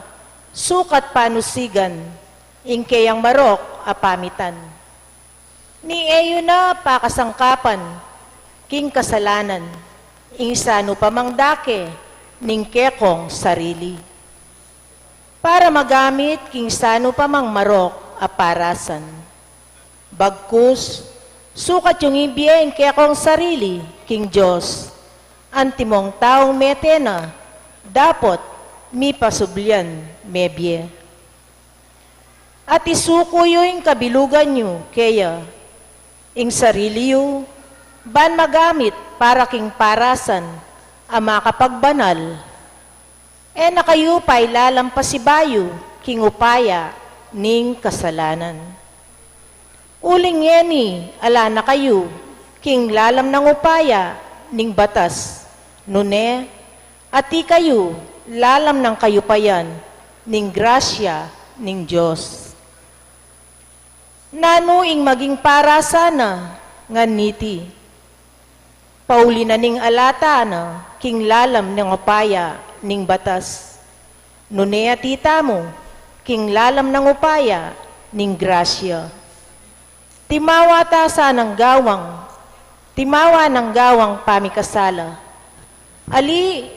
sukat panusigan ing keyang marok a pamitan. Ni e yu na pakasangkapan king kasalanan ing sanu pa mang dake ning kekong sarili, para magamit king sanu pa mang marok a parasan. Bagkus, sukat yung ibie ing kekong sarili king Dios, antimong taung mete na, dapot mipasublian mebie. At isuku yu ing kabilugan yu keya, ing sarili yu, ban magamit para king parasan a makapagbanal. E na kayu pailalam pasibayu king upaya ning kasalanan. Uling ngeni ala na kayu king lalam nang upaya ning batas, nune atiu kayu lalam nang kayupayan ning grasya ning Dios. Nanu ing maging parasan na nganiti? Pauli na ning ala ta na king lalam ning upaya ning batas, nune atiu tamu king lalam nang upaya ning grasya. Timawa ta sanang gawang, timawa nang gawang pamikasala. Ali,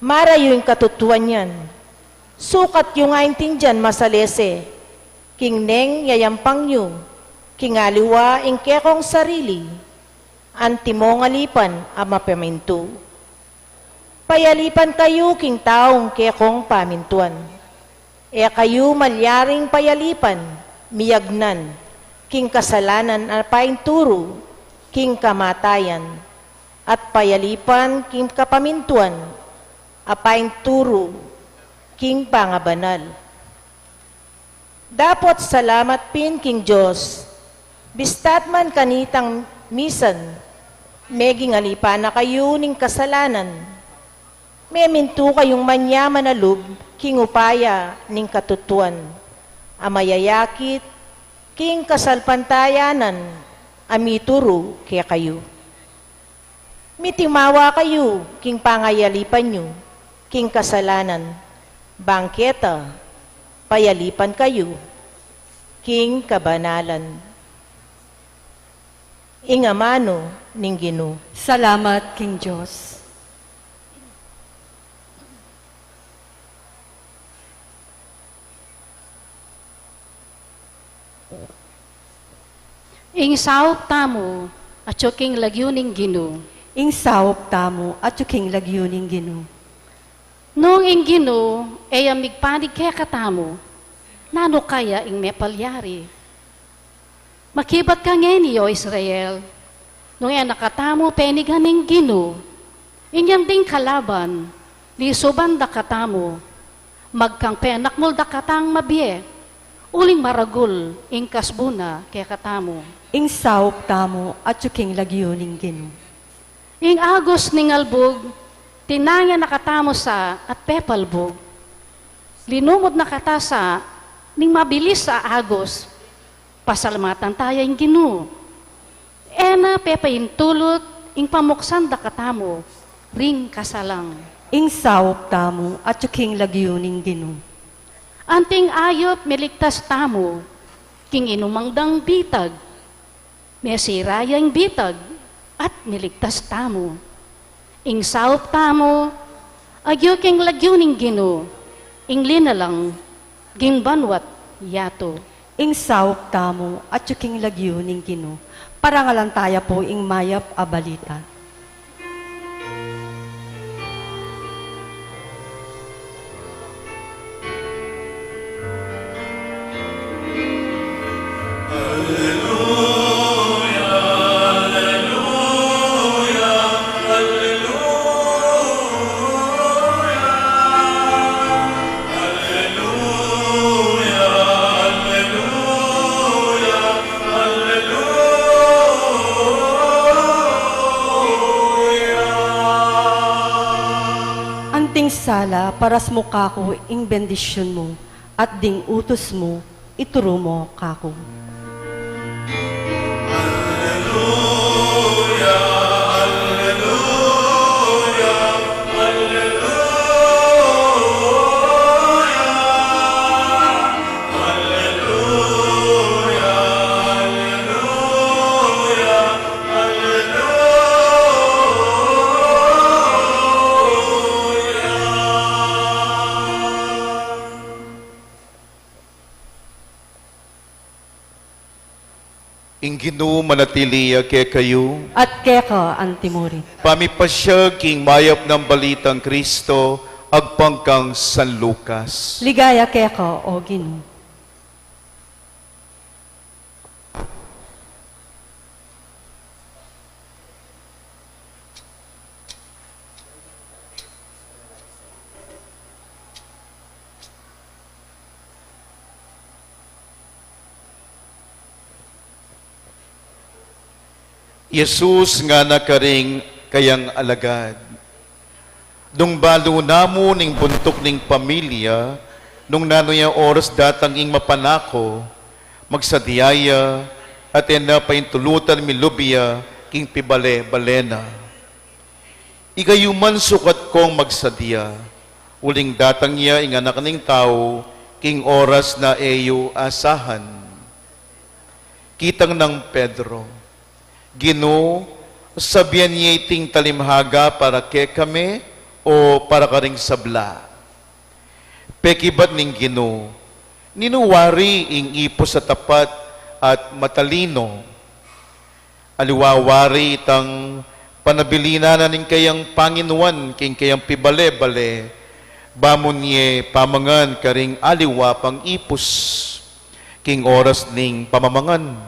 marayu ing katutuan yan. Sukat yu nga aintindian masalese king neng yayampang yu king aliwa ing kekong sarili, antimong alipan a mapamintu. Payalipan kayu king taung kekong pamintuan. E kayu malyaring payalipan miyagnan king kasalanan a painturu king kamatayan, at payalipan king kapamintuan a painturu king pangabanal. Dapot salamat pin king Dios, bistat man kanitang misan meging alipan na kayu ning kasalanan, memintu kayung manyaman a lub king upaya ning katutuan a mayayakit king kasalpantayanan a mituru kekayu. Mitimawa kayu king pangayalipan yu king kasalanan, bang keta payalipan kayu king kabanalan. Ing amanu ning Ginu. Salamat king Dios. Ing saup tamu atyu king lagyu ning Ginu. Ing saup tamu atyu king lagyu ning Ginu. Nung ing Ginu e ya migpanig kekatamu, nanu kaya ing mepalyari? Makibat ka ngeni, o Israel, nung e na katamu penigan ning Ginu. Inyang ding kalaban, lisuban da katamu, magkang penakmul da katang mabie, uling maragul ing kasbu na kekatamu. Ing saup tamu atyu king lagyu ning Ginu. Ing agus ning albug, tinaya na katamu sa at pepalbug. Linumud na kata sa ning mabilis a agus. Pasalamatan taya ing Ginu. E na pepaintulut ing pamuksan da katamu ring kasalang. Ing saup tamu atyu king lagyu ning Ginu. Anting ayup miligtas tamu king inumang dang bitag. Mesira ya ing bitag at miligtas tamu. Ing saup tamu atyu king lagyu ning Ginu, ing linalang king banua't yatu. Ing saup tamu atyu king lagyu ning Ginu. Parangalan taya pu ing mayap a balita. Anting sala, paras mu kaku ing bendisyun mu, at ding utus mu, ituru mu kaku. Ing Ginu manatili ya kekayu. At keka antimurin. Pamipasiag king mayap nang balitang Kristo, agpang kang San Lucas. Ligaya keka, o Ginu. Jesus ngana karing kayang alagad, nung balu na mu ning buntuk ning pamilya, nung nanu yang oras datang ing mapanaku, magsadia ya, at e na paintulutan milub ya king pibale-bale na. Ikayu man sukat kong magsadia, uling datang ya ing Anak ning Tau king oras na e yu asahan. Kitang nang Pedro, Ginu, sabian ye iting talimhaga para kekami o para karing sabla? Pekibat ning Ginu, ninu wari ing ipus a tapat at matalino? Aliwa wari itang panabilinan na ning kayang Panginuan king kayang pibale-bale, ba mu ne pamangan karing aliwa pang ipus king oras ning pamamangan.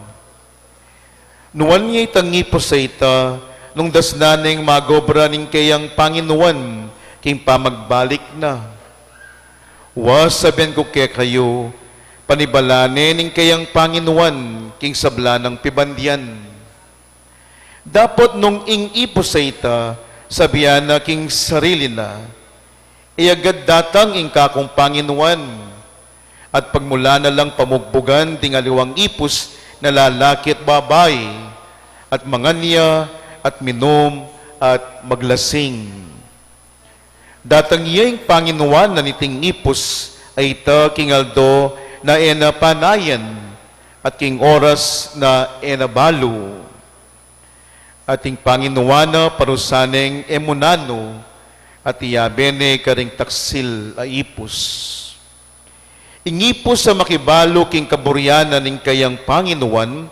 Nuan ya itang ipus a ita, nung dasnan neng magobra ning kayang Panginuan king pamagbalik na. Wa, sabian ku kekayu, panibalan ne ning kayang Panginuan king sabla nang pibandian. Dapot nung ing ipus a ita, sabian na king sarili na, e agad datang ing kakung Panginuan, at pagmulan na lang pamugbugan ding aliwang ipus na lalaki at babai, at mangan ya, at minum, at maglasing. Datang ya ing Panginuan na niting ipus a ita king aldo na e na panayan, at king oras na e na balu. At ing Panginuan na parusan neng e mu nanu, at iyabe ne karing taksil a ipus. Ing ipus a makibalu king kaburian na ning kayang Panginuan,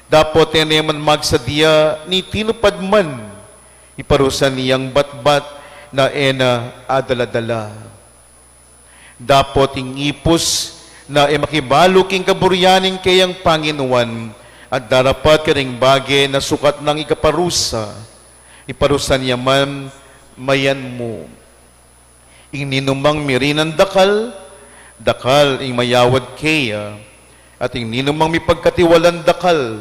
dapot e ne man magsadia ni tinupad man, iparusan ne yang batbat, na e na adala-dala. Dapot ing ipus na e makibalu king kaburian ning keyang Panginuan, at darapat karing bage na sukat nang ikaparusa, iparusa na man mayan mu. Ing ninumang mirinan dakal, dakal ing mayawad keya, at ing ninumang mipagkatiwalan dakal,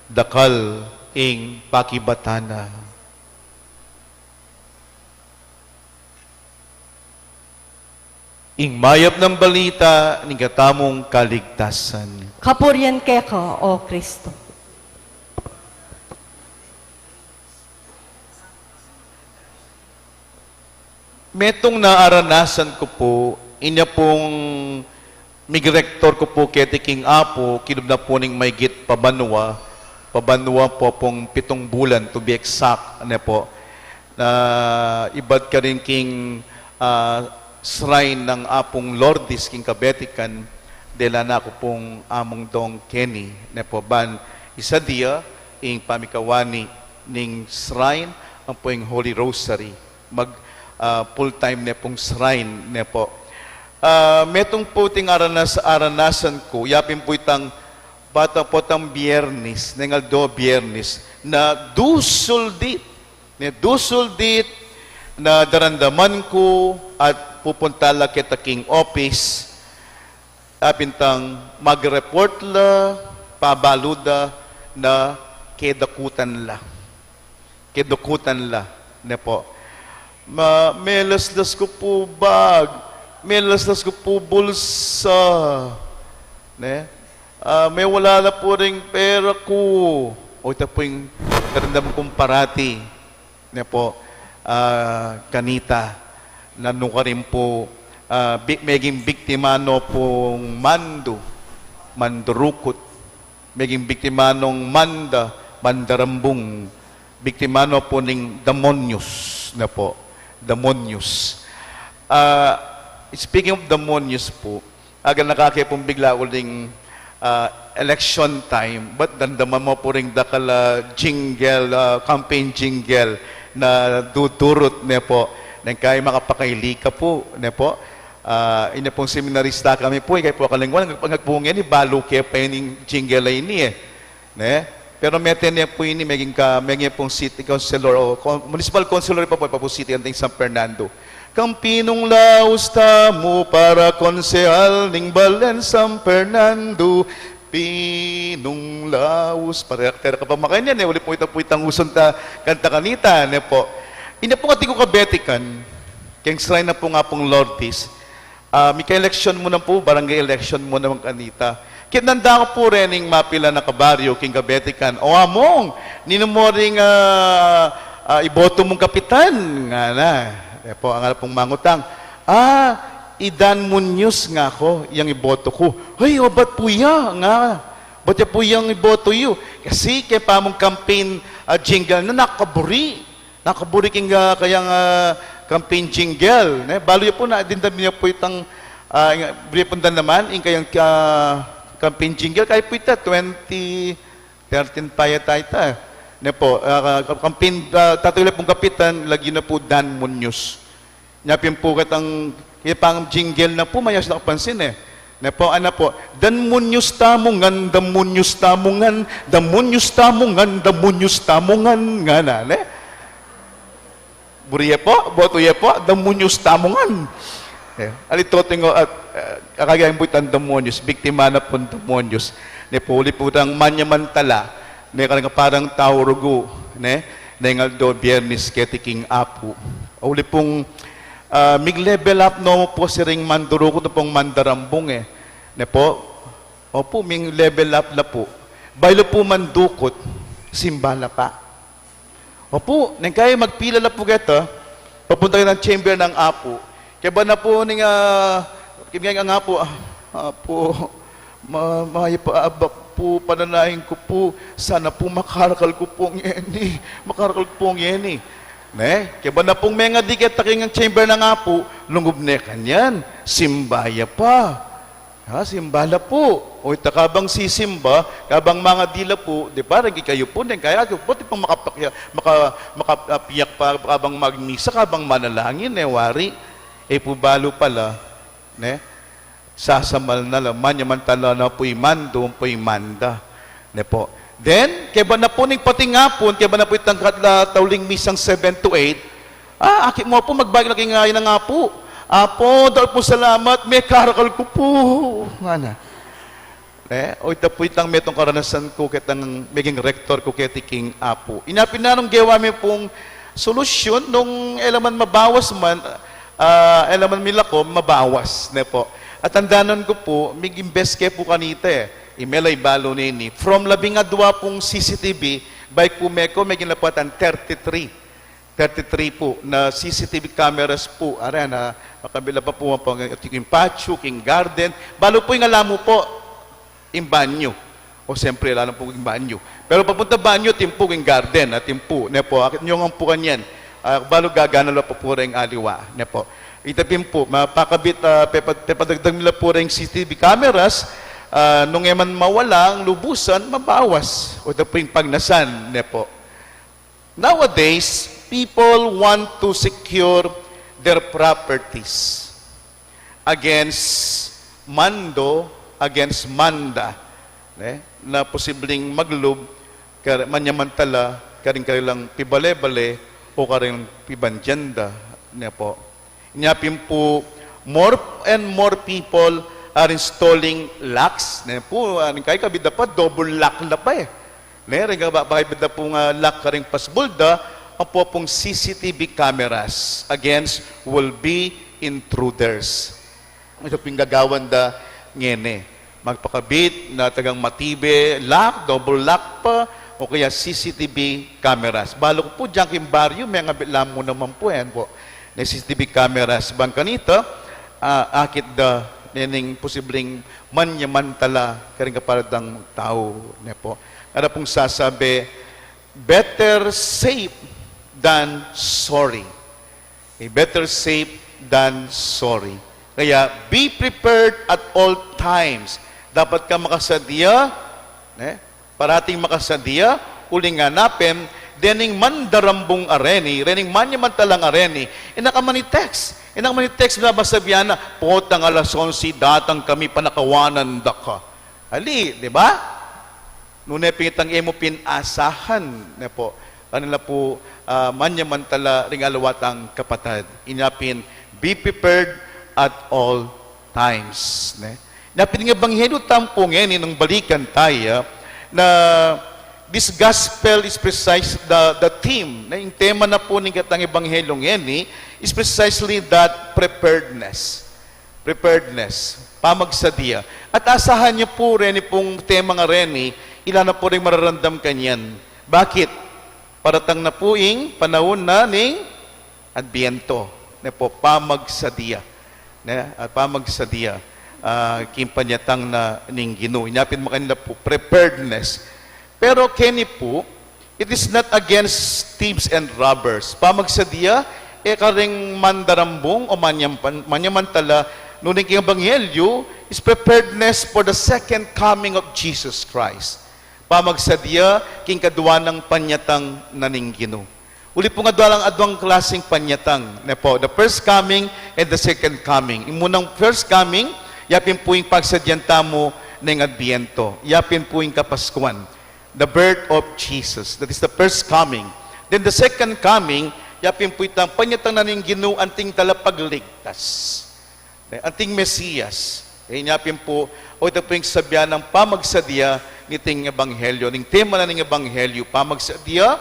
dakal ing pakibatan na. Ing mayap nang balita ning katamung kaligtasan. Kapurian keka, O Kristo. Metung na aranasan ku pu, inya pung migdirektor ku pu keti king Apu, kilub na pu ning maygit pabanua, pabanua pu pung pitung bulan, to be exact, ne pu. Na ibat karin king, ah, shrine nang Apung Lourdes king Kabetikan, dela na ku pung Among Dong Kenny, ne pu, ban isa dia ing pamikawani ning shrine, ampo ing Holy Rosary. Mag, ah, full time ne pung shrine, ne pu. Ah, metung pu iting aranas-, aranasan ku, yapin pu itang bata pu itang Biyernes, neng aldo Biyernes, na dusul dit, ne, dusul dit, na daramdaman ku at pupunta la keta king office, apin itang mag-report la, pabalu da na kedakutan la. Kedakutan la, ne pu. Ma-, melaslas ku pu bag, melaslas ku pu bulsa, ne? Ah, mewala la pu ring pera ku. O, ita pu ing daramdam kung parati, ne pu, ah, kanita. Na nukarin pu, ah, bi-, meging biktima no pung mandu, mandurukut. Meging biktima nong manda, mandarambung, biktima no pu ning demonyos, ne pu, demonyos. Ah, speaking of demonyos pu, aganaka ke pung bigla uling, ah, election time, bat daramdaman mu pu ring dakal a jingle, ah, campaign jingle na dudurut, ne pu, neng kaya makapakaili ka pu, ne pu. Ah, inya pung seminarista kami pu, ikay pu akalingwan, ngag-, ngag pu ngeni, balu ke pa ining jingle a ini, e. Ne? Pero mete ne pu ini, meging ka, meging pung city councilor o con-, municipal councilor pa pu, pa pu city anting San Fernando. Kang Pinung Laus tamu para konsehal ning balen San Fernando. Pinung Laus, para tera ka pa makanyan, e, uli pu ita pu itang usun ta kanta kanita, ne pu. Inya pung atin kung Kabetikan, keng shrine na pu ning Apung Lourdes, ah, mika-election mu na pu, barangay election mu na man kanita. Kinanda ku pu rening mapilan a kabaryo king Kabetikan, "O Among, ninu mu ring, ah, ah, iboto mung kapitan?" ngana. E pu, ngana pung mangutang, "Ah, i Dan Muñoz," ngaku, "iyang iboto ku." "Ay, o, bat pu ya?" ngana. "Bat ya pu iyang iboto yu?" Kasi keng pamung campaign, ah, jingle na, nakaburi. Nakaburi king, ah, kayang, ah, campaign jingle, ne? Balu ya pu na, daramdaman ya pu itang, ah, ing, buri ya pung daramdaman ing kayang, ah, campaign jingle, kaya pu ita, twenty thirteen pa yata ita, ne pu, ah, ka-, campaign, ah, tatawag la pung kapitan, lagyu na pu Dan Muñoz. Nya pin pu ketang, kaya pang jingle na pu, mayayus na kapansin, e. Ne pu, ana pu, "Dan Muñoz tamu ngan, Dan Muñoz tamu ngan, Dan Muñoz tamu ngan, Dan Muñoz tamu ngan," ngana, ne? Buri ye pu, boto ye pu, Dan Muñoz tamu ngan. E, ali toting o, at, e, akagayang buitan Dan Muñoz, biktima na pung Dan Muñoz. Ne pu, uli pu itang manyamantala, ne, kareng parang tau rugu, ne, neng aldo Biyernes keti king Apu. Uli pung, ah, mig-level up no pu siring mandurukut no pung mandarambung, e. Ne pu? Opu, mig-level up la pu. Bayu la pu mandukut, simba la pa. Opu, neng kaya magpila la pu keta, papunta ketang chamber nang Apu. Kaya ba na pu ning, ah, kaya nga Apu, ah, Apu, ma-, mayap a abak pu pananaing ku pu, sana pu makarakal ku pu ngeni, makarakal ku pu ngeni. Ne? Kaya ba na pung mengadi keta king chamber nang Apu, lungub ne kanyan, simba ya pa. Ha, simba la pu. O ita, kabang sisimba, kabang mangadi la pu, di ba, reng ikayu pu, reng kaya pu, di pang makapakya-, maka-, makapiyak pa, kabang magmisa, kabang manalangin, e wari. E pu balu pala, ne? Sasamal na la, manyamantala na pu ing mando, pu ing manda. Ne po. Then, keba na pu ning pating apun, keba na pu itang katla tauling misang seven to eight, ah, akit mu pu, magbalik na king ain ning Apu. Apu, dakal pung salamat, mekarakal ku pu. Ngana. Ne? O ita pu itang metung karanasan ku, ketang meging rektor ku keti king Apu. Inya pin nanung gewa mi pung solusyun nung e la man mabawas man, ah, e la man milakom, mabawas, ne po. At tandanan ku pu, mig-imbes ke pu kanita e. Ime la ibalu nini. From labing adua pung C C T V, bayu ku meko, meging lapatan thirty-three. Thirty-three pu na C C T V cameras pu. Are na, makabit la pa pu, pang, king patio, king garden. Balu pu ing ala mu pu, ing banyo. O, siyempre, ala na pu ing banyo. Pero papunta banyo, atin pu ing garden, atin pu, ne po. Akit yu ngan pu kanyan. Ah, balu gagana la pa pu reng aliwa, ne po. Ita pin pu, mapakabit, ah, pepa-, pepadagdag mi la pu reng C C T V cameras, ah, nung e man mawalang lubusan, mabawas. O, ita pu ing pagnasan, ne po. Nowadays, people want to secure their properties against mando, against manda, ne? Na posibleng maglub, kar-, manyamantala, karing kanilang pibale-bale o karing pibandian da, ne po. Inya pin pu, more and more people are installing locks, ne pu, ah, ning kaya kabit da pa, double lock na pa e. Ne, reng ba, bakit da pung, ah, lock karing pasbul da, ampo pung C C T V cameras against will-be intruders. Ita pin gagawan da ngeni. Magpakabit na tagang matibe, lock, double lock pa, o kaya C C T V cameras. Balu ku pu, dyan king baryo, mengabit la mu naman pu, yan po. Ne C C T V cameras, bang kanita, ah, akit da, nening posibleng manyamantala, karing kapara dang tau, ne po. Ngana pung sasabi, better safe than sorry. Okay, better safe than sorry. Kaya, be prepared at all times. Dapat ka makasadia, ne? Parating makasadia, uling ngana pin, dening mandarambung a reni, rening manyamantalang a reni, e na ka man i-text. E na ka man i-text, basta sabian na, potang alas onse, datang kami, panakawanan da ka. Ali, di ba? Nune pin itang e mu pin asahan, ne po. Kanila pu, ah, manyamantala ring aliwa tang kapatad. Inya pin, be prepared at all times, ne? Inya pin ing ebanghelyo tamu pu ngeni nung balikan taya, na this gospel is precise the, the theme, ne? Ing tema na pu ning ketang ebanghelyo ngeni is precisely that preparedness. Preparedness, pamagsadia. At asahan yu pu, reni pung tema a reni, ila na pu ring mararamdam kanyan. Bakit? Paratang na pu ing panaun na ning Adbiento, ne po, pamagsadia. Ne? At pamagsadia, ah, king panyatang na ning Ginu. Inya pin makanyan pu, preparedness. Pero keni pu, it is not against thieves and robbers. Pamagsadia, e karing mandarambung o manyampan-, manyamantala, nune king ebanghelyo is preparedness for the second coming of Jesus Christ. Pamagsadia king kadua nang panyatang na ning Ginu. Uli pung adua lang, aduang klaseng panyatang, ne po, the first coming and the second coming. Ing munang first coming, ya pin pu ing pagsadian tamu ning Adbiento, ya pin pu ing Kapaskuan, the birth of Jesus. That is the first coming. Then the second coming, ya pin pu itang panyatang na ning Ginu, anting talapagligtas. Eh, anting Mesiyas. Eh, inya pin pu, o ita pu ing sasabian nang pamagsadia niting ebanghelyo, ning tema na ning ebanghelyo, pamagsadia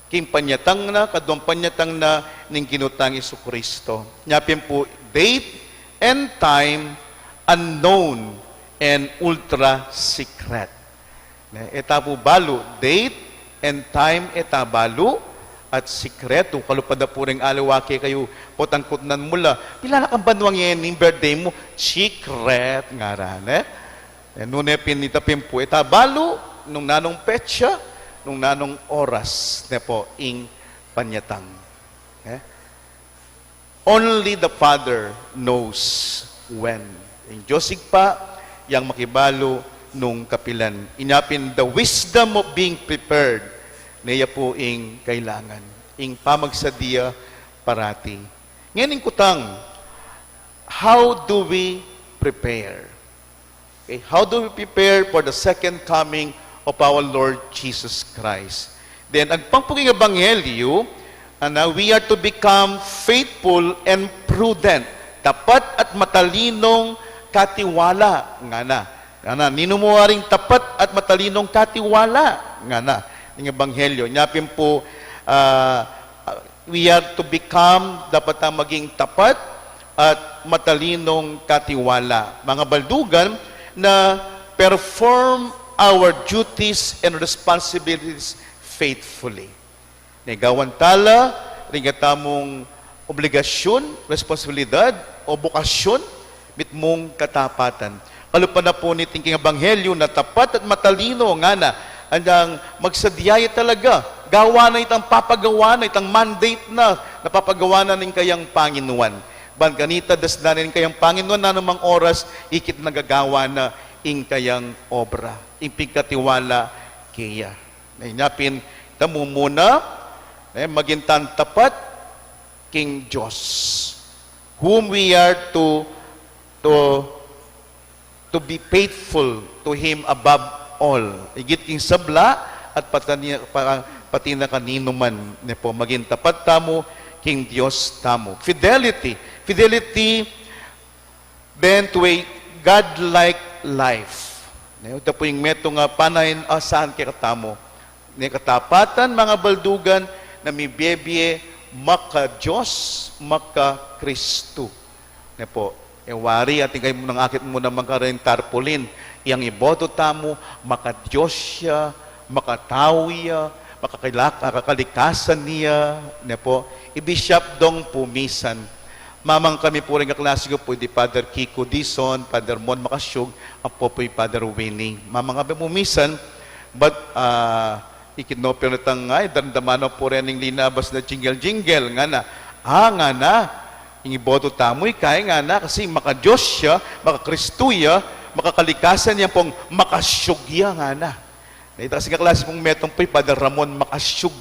king panyatang na, kaduang panyatang na ning Ginu tang Jesucristo. Inya pin pu, date and time unknown and ultra secret. Ne, e ta pu balu, date and time e ta balu, at sikretu. Kalupa da pu ring aliwa kekayu, potang kutnan mu la, "Pila na kang banua ngeni ing birthday mu?" "Secret," ngara, ne? E, nune pin ita pin pu, e ta balu nung nanung petsa, nung nanung oras, ne po, ing panyatang. Ne? Only the Father knows when. Ing Dios Ibpa, yang makibalu nung kapilan. Inya pin, the wisdom of being prepared. Ne ya pu ing kailangan. Ing pamagsadia parati. Ngening kutang, how do we prepare? Okay, how do we prepare for the second coming of our Lord Jesus Christ? Then, agpang pu king Ebanghelyo, ana, we are to become faithful and prudent. Tapat at matalinong katiwala, ngana. Ngana, ninu mu waring tapat at matalinong katiwala, ngana. Ing Ebanghelyo, inya pin pu, ah, we are to become, dapat tang maging tapat at matalinong katiwala. Mga baldugan, na perform our duties and responsibilities faithfully. Ne, gawan tala ring katamung obligasyun, responsibilidad, o bokasyon, mitmung katapatan. Kalupa na pu niting king Ebanghelyo na tapat at matalino, ngana, anyang magsadia ya talaga, gawa na itang papagawa na, itang mandate na, na papagawa na ning kayang Panginuan. Ban kanita, dasnan na ning kayang Panginuan, nanumang oras, ikit na gagawa na ing kayang obra, ing pigkatiwala keya. Na inya pin, ita mu muna, eh, maging tang tapat king Dios, whom we are to, to, to be faithful to Him above all. Igit king sabla at pati na, pa-, pati na kaninu man, ne pu, maging tapat tamu king Dios tamu. Fidelity. Fidelity then to a godlike life. Ne, ita pu ing metung a panainasahan kekatamu. Ne, katapatan, mga baldugan, na mibibie maka-Dios, maka-Kristu. Ne pu, e wari, atin kayang akit mu naman karing tarpaulin, yang iboto tamu, maka-Dios ya, makatau ya, makakilak-, makakalikasan ya, ne pu, i Bishop Dong Pumisan. Mamang kami pu ring kaklase ku pu, di Father Kiko Dizon, Father Mon Makasiug, ampo pu i Father Winnie. Mamang kami pu misan, but, ah, ikit no, pero tang, ay, daramdaman no pu reng linabas na jingle-jingle, ngana. Ah, ngana, ing iboto tamu, ika, ngana, kasi maka-Dios ya, maka-Kristu ya, makakalikasan ya, ampong makasiug ya, ngana. Na ita kasing kaklase pung metung pu i Father Ramon Makasiug.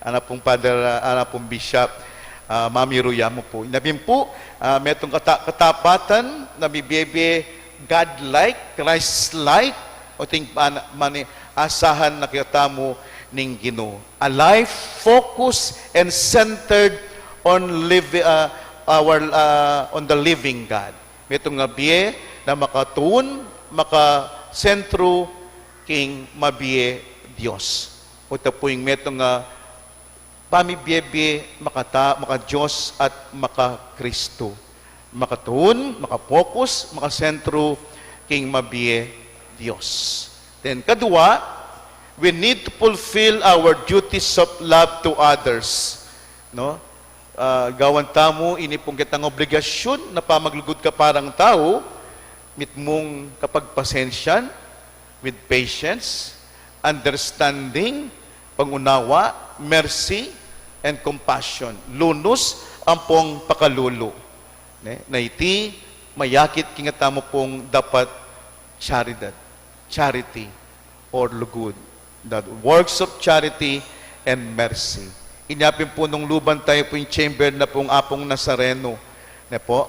Ana pung Father, ah, ana pung Bishop, ah, mamiru ya mu pu. Inya pin pu, ah, metung kata-, katapatan na mibibie God-like, Christ-like, o ting pan-, mani asahan na kekatamu ning Ginu. A life focused and centered on liv-, ah, our, ah, on the living God. Metung a bie na makatuun, makasentru king mabie Dios. O ita pu ing metung a pamibie-bie makata-, maka-Dios at maka-Kristu. Makatuun, makapokus, makasentru king mabie Dios. Then, kadua, we need to fulfill our duties of love to others. No? Ah, gawan tamu ini pung ketang obligasyun na pamaglugud kaparang tau, mitmung kapagpasensyan, with patience, understanding, pangunawa, mercy, and compassion. Lunus ampong pakalulu. Ne? Na iti mayakit king katamu pung dapat charity, charity, or lugud. The works of charity and mercy. Inya pin pu nung luban tayu pu ing chamber na pung Apung Nazareno. Ne pu?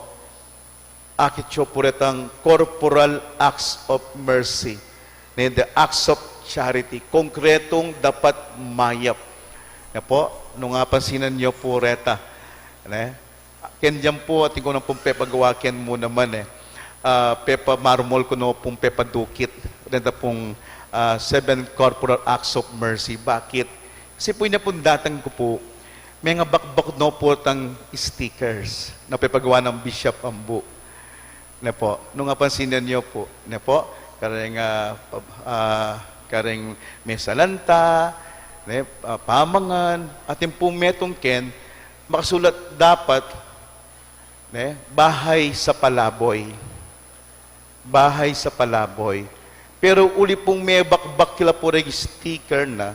Akit yu pu retang corporal acts of mercy. Ne, the acts of charity. Konkretung dapat mayap. Ne pu? Nung apansinan yu pu reta. Ne? Ken yan pu, atin ku na pung pepagawa ken mu naman e. Ah, pepamarmol ku na pung pepadukit. Reta pung, ah, seven corporal acts of mercy. Bakit? Kasi pu, inya pung datang ku pu, mengabakbak no pu tang stickers na pepagawa nang Bishop Ambu. Ne pu, nung apansinan yu pu, ne pu, kareng, ah, pab-, ah, kareng mesalanta, ne, ah, pamangan, atin pung metung ken, makasulat dapat, ne, bahay sa palaboy. Bahay sa palaboy. Pero uli pung mebakbak kila pu reng sticker na,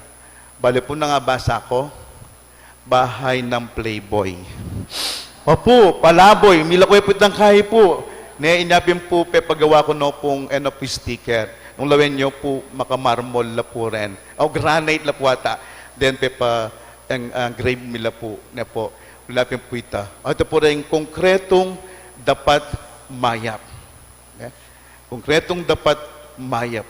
bale pu nang abasa ku, bahay ng playboy. Opu, palaboy, milako pu itang kayi pu. Ne, inya pin pu pepagawa ku no pung N F P sticker. Nung lawen yu pu, makamarmol la pu ren. O, granite la pu ata. Then pepa, eng, ah, grave mi la pu. Ne po. Wala pin pu ita. Ata pu rin konkretong dapat mayap. Ne? Konkretong dapat mayap.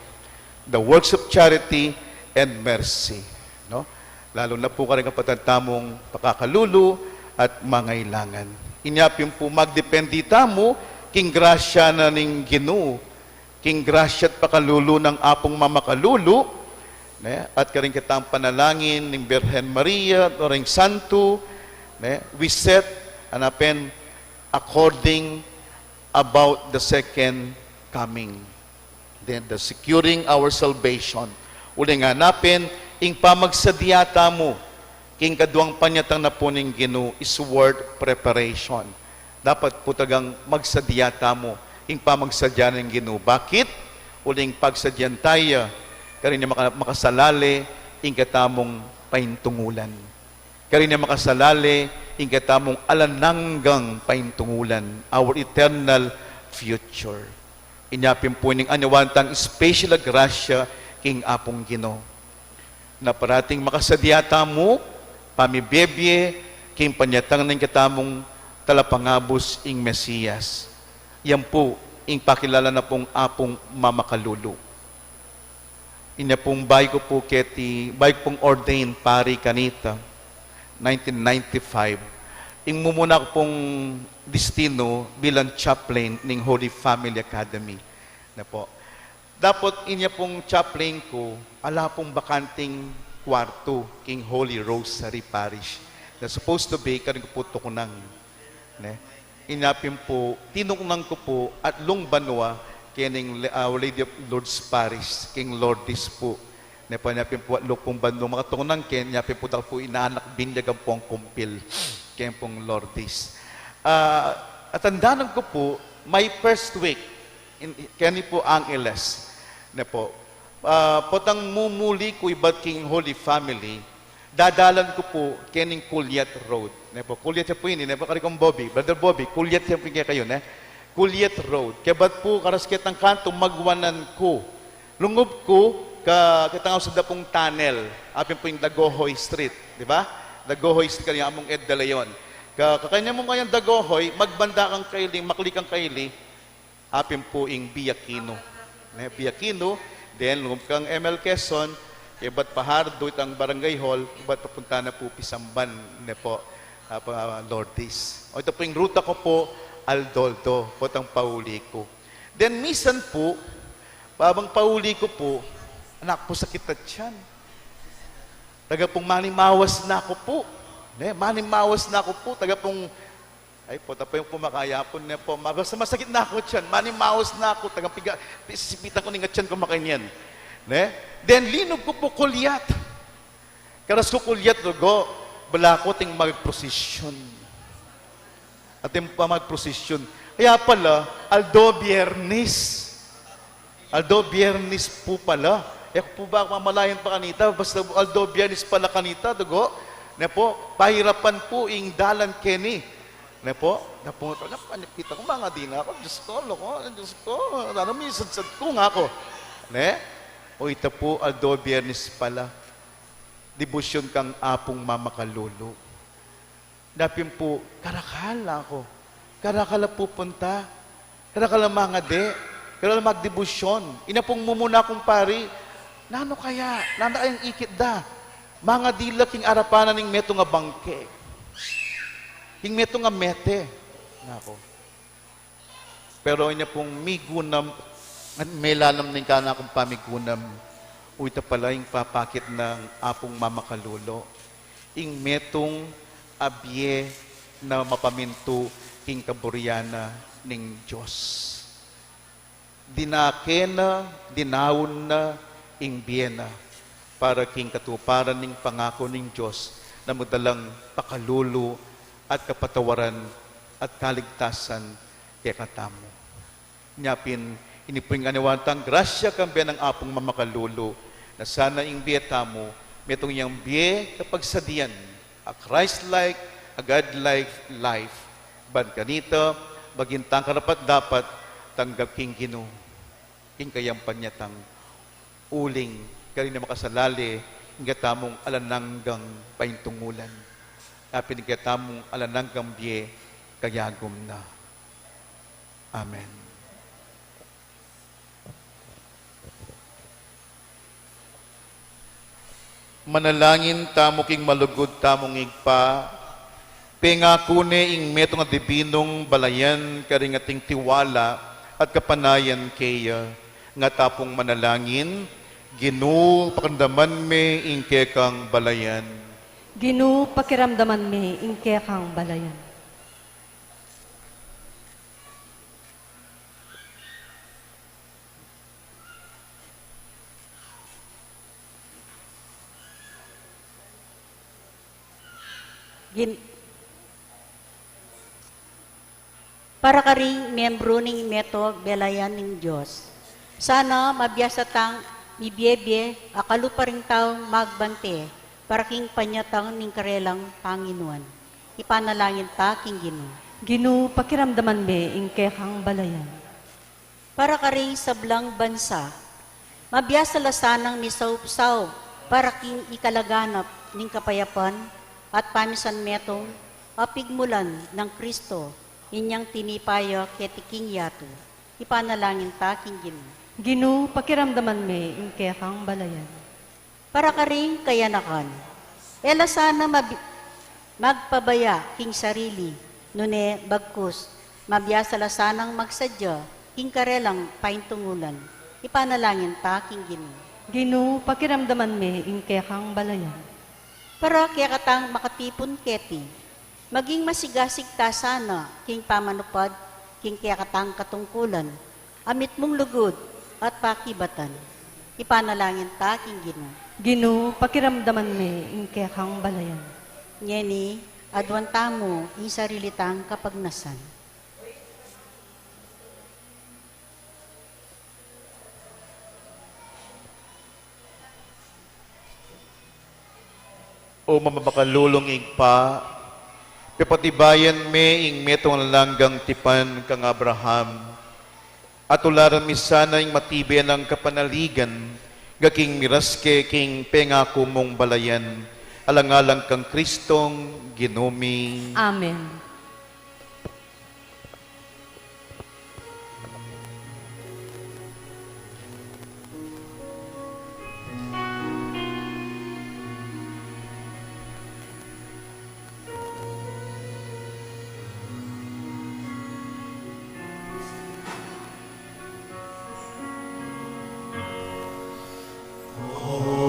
The works of charity and mercy. No? Lalo na pu karing kapatad tamung pakakalulu at mangailangan. Inya pin pu magdepende tamu king grasya na ning Ginu, king grasya at pakalulu nang Apung Mamakalulu, ne? At karing kitang panalangin ning Birhen Maria, o ring santo, ne? We set, ana pin, according about the second coming. Then the securing our salvation. Uling ana pin, ing pamagsadya tamu king kaduang panyatang na pu ning Ginu is worth preparation. Dapat pu talagang magsadya tamu king pamagsadya ning Ginu. Bakit? Uling pagsadyan taya, karin ya maka-, makasalale ing katamung paintungulan. Karin ya makasalale ing katamung alang anggang paintungulan, our eternal future. Inya pin pu ning anyawan tang special a grasya king Apung Ginu, na parating makasadya tamu pamibiebie king panyatang ning katamung talapangabus, ing Mesias. Yan pu ing pakilala na pung Apung Mamakalulu. Inya pung bayu ku pu keti, bayu ku pung ordained pari kanita, nineteen ninety-five. Ing mumuna ku pung destino bilang chaplain ning Holy Family Academy. Ne po. Dapot inya pung chaplain ku, ala pung bakanting kwartu king Holy Rosary Parish. Na supposed to be, karin ku pu tukunan. Ne? Inya pin pu, tinuknan ku pu atlung banua kening Le-, ah, Our Lady of Lourdes Parish, king Lourdes pu. Ne po, inya pin pu atlu pung banua makatukunan ken, inya pin pu da ku pu inanak, binyag ampong kumpil ken pung Lourdes. Ah, atandanan ku pu, my first week, in, keni pu Angeles. Ne po, ah, potang mumuli ku ibat king Holy Family, dadalan ku pu kening Culiat Road. Ne po, Culiat ya pu ini, ne po, karin kung Bobby, Brother Bobby, Culiat ya pu ini kekayu, ne? Culiat Road. Kebat pu, karas ketang kantu, magwanan ku. Lungub ku, ka, ketang ausan da pung tunnel, apin pu ing Dagohoy Street, di ba? Dagohoy Street, karin ya mung Ed De Leon. Ka, kakanyan mu kayang Dagohoy, magbanda kang kaili, makli kang kaili, apin pu ing Via Aquino. Ne, Via Aquino, then lungub kang M L Quezon, kebat Fajardo itang barangay hall, kebat papunta na pu Pisamban, ne po, ah, pa Lourdes. O, ita pu ing ruta ku pu, aldo-aldo, potang pauli ku. Then misan pu, babang pauli ku pu, anak pu sakit a tiyan. Taga pung manimawas na ku pu. Ne, manimawas na ku pu, taga pung Ay po, tapo yung pumakayapon ne po. Mas-, masakit na ku tiyan. Manimawas na ku. Tagang piga, sisipitan ku ning atian ku makanyan. Ne? Then, linub ku pu Culiat. Karas ku Culiat, dugo, bala ku ating magprosesyon. Ating pa magprosesyon. Kaya pala, aldo Biyernes. Aldo Biyernes pu pala. E ku pu ba mamalayan pa kanita, basta aldo Biyernes pala kanita, dugo. Ne po, pahirapan pu ing dalan keni. Ne po, napunta, napanipita ku, mangadi na ku, Diyos ku, loko, Diyos ku, ano, misadsad ku nga ku. Ne? O, ita pu, aldo Biyernes pala. Debosyon kang Apung Mamakalulu. Dapin pu, karakal aku. Karakal a pupunta. Karakal a mangadi. Karakal a magdebosyon. Inya pung mumuna kung pari, nanu kaya? Nanu kayang ikit da? Mangadi la king arapan na ning metung a bangke. King metung a mete. Naku. Pero inya pung migunam, at melalam ning kanakung pamigunam, o ita pala ing papakit nang Apung Mamakalulu, ing metung a bie na mapamintu king kaburian na ning Dios. Dinake na, dinaun na ing bie na para king katuparan ning pangaku ning Dios na magdalang pakalulu at kapatawaran at kaligtasan kekatamu. Inya pin, ini pu ing anyawan tang grasya kambe nang Apung Mamakalulu, na sana ing bie tamu, metung yang bie kapagsadian, a Christ-like, a God-like life. Ban kanita, Maging tang karapat-dapat tanggap king Ginu ing kayang panyatang, uling karin na makasalale ing katamung alang anggang paintungulan, apin ing katamung alang anggang bie kayagum na. Amen. Manalangin tamu king malugud tamung Ibpa, pengaku ne ing metung a dibinung balayan karing ating tiwala at kapanayan keya, nga tapung manalangin, Ginu, pakiramdaman me ing kekang balayan. Ginu, pakiramdaman me ing kekang balayan. Gin-, para karing membru ning metung a balayan ning Dios. Sana mabiasa tang mibie-bie a kalupa ring taung magbante para king panyatang ning karelang Panginuan. Ipanalangin ta king Ginu. Ginu, pakiramdaman me ing kekang balayan. Para karing sablang bansa, mabiasa la sanang misaup-saup para king ikalaganap ning kapayapan at pamisan metung a pigmulan nang Kristo, inyang tinipa ya keti king yatu. Ipanalangin ta king Ginu. Ginu, pakiramdaman me ing kekang balayan. Para karing kayanakan, e la sana mabi-, magpabaya king sarili, nune bagkus, mabiasa la sanang magsadya king karelang paintungulan. Ipanalangin ta king Ginu. Ginu, pakiramdaman me ing kekang balayan. Para kekatang makatipun keti, maging masigasig ta sana king pamanupad king kekatang katungkulan, a mitmung lugud at pakibatan. Ipanalangin ta king Ginu. Ginu, pakiramdaman me ing kekang balayan. Ngeni, aduan tamu ing sarili tang kapagnasan. O mamakalulung Ibpa, pepatibayan me ing metung alang anggang tipan kang Abraham, at tularan mi sana ing matibe nang kapanaligan, gaking miras ke king pengaku mung balayan, alang-alang kang Kristong Ginu mi. Amen.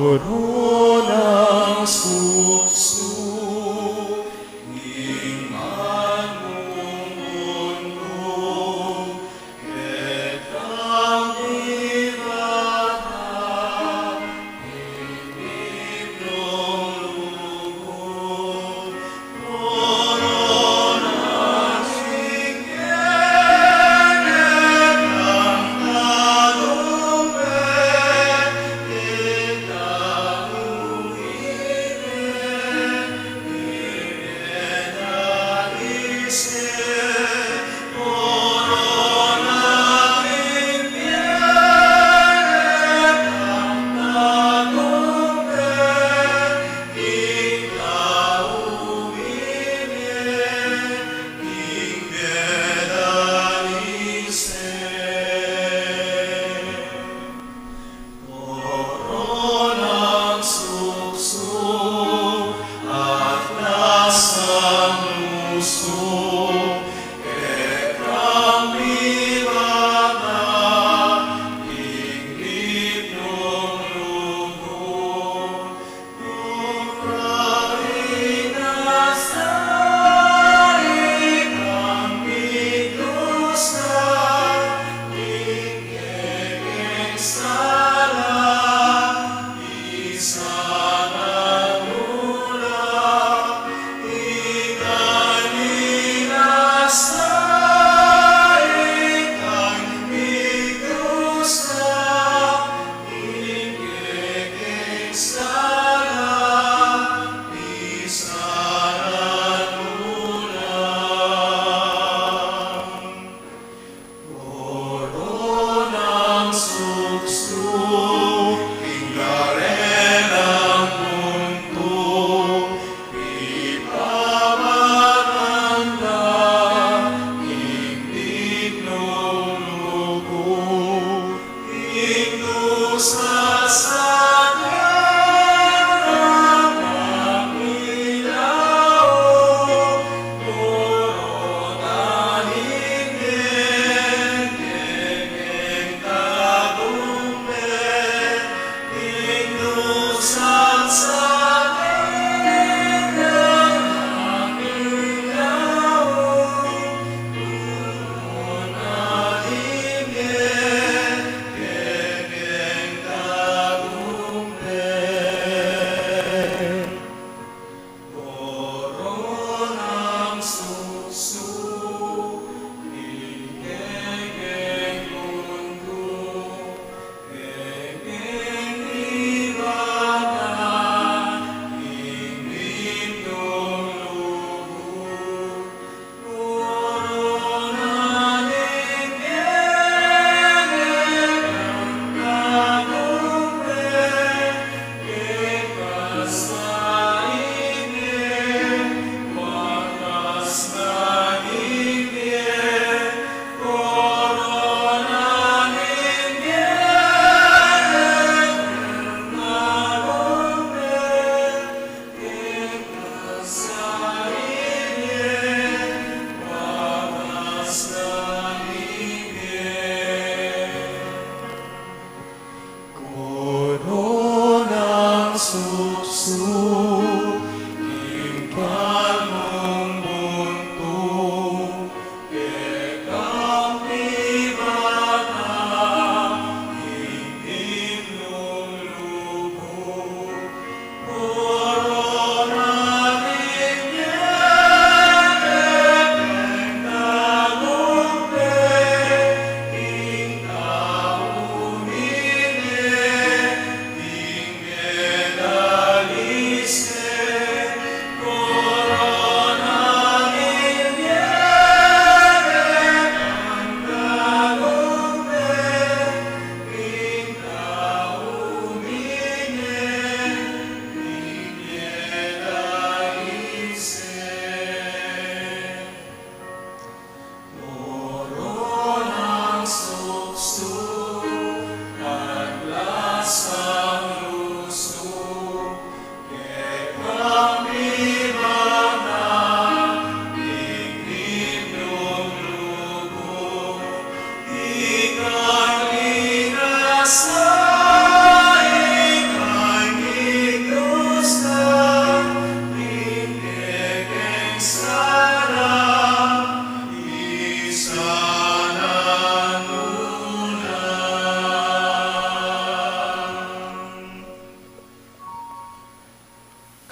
Koronang suksuk ning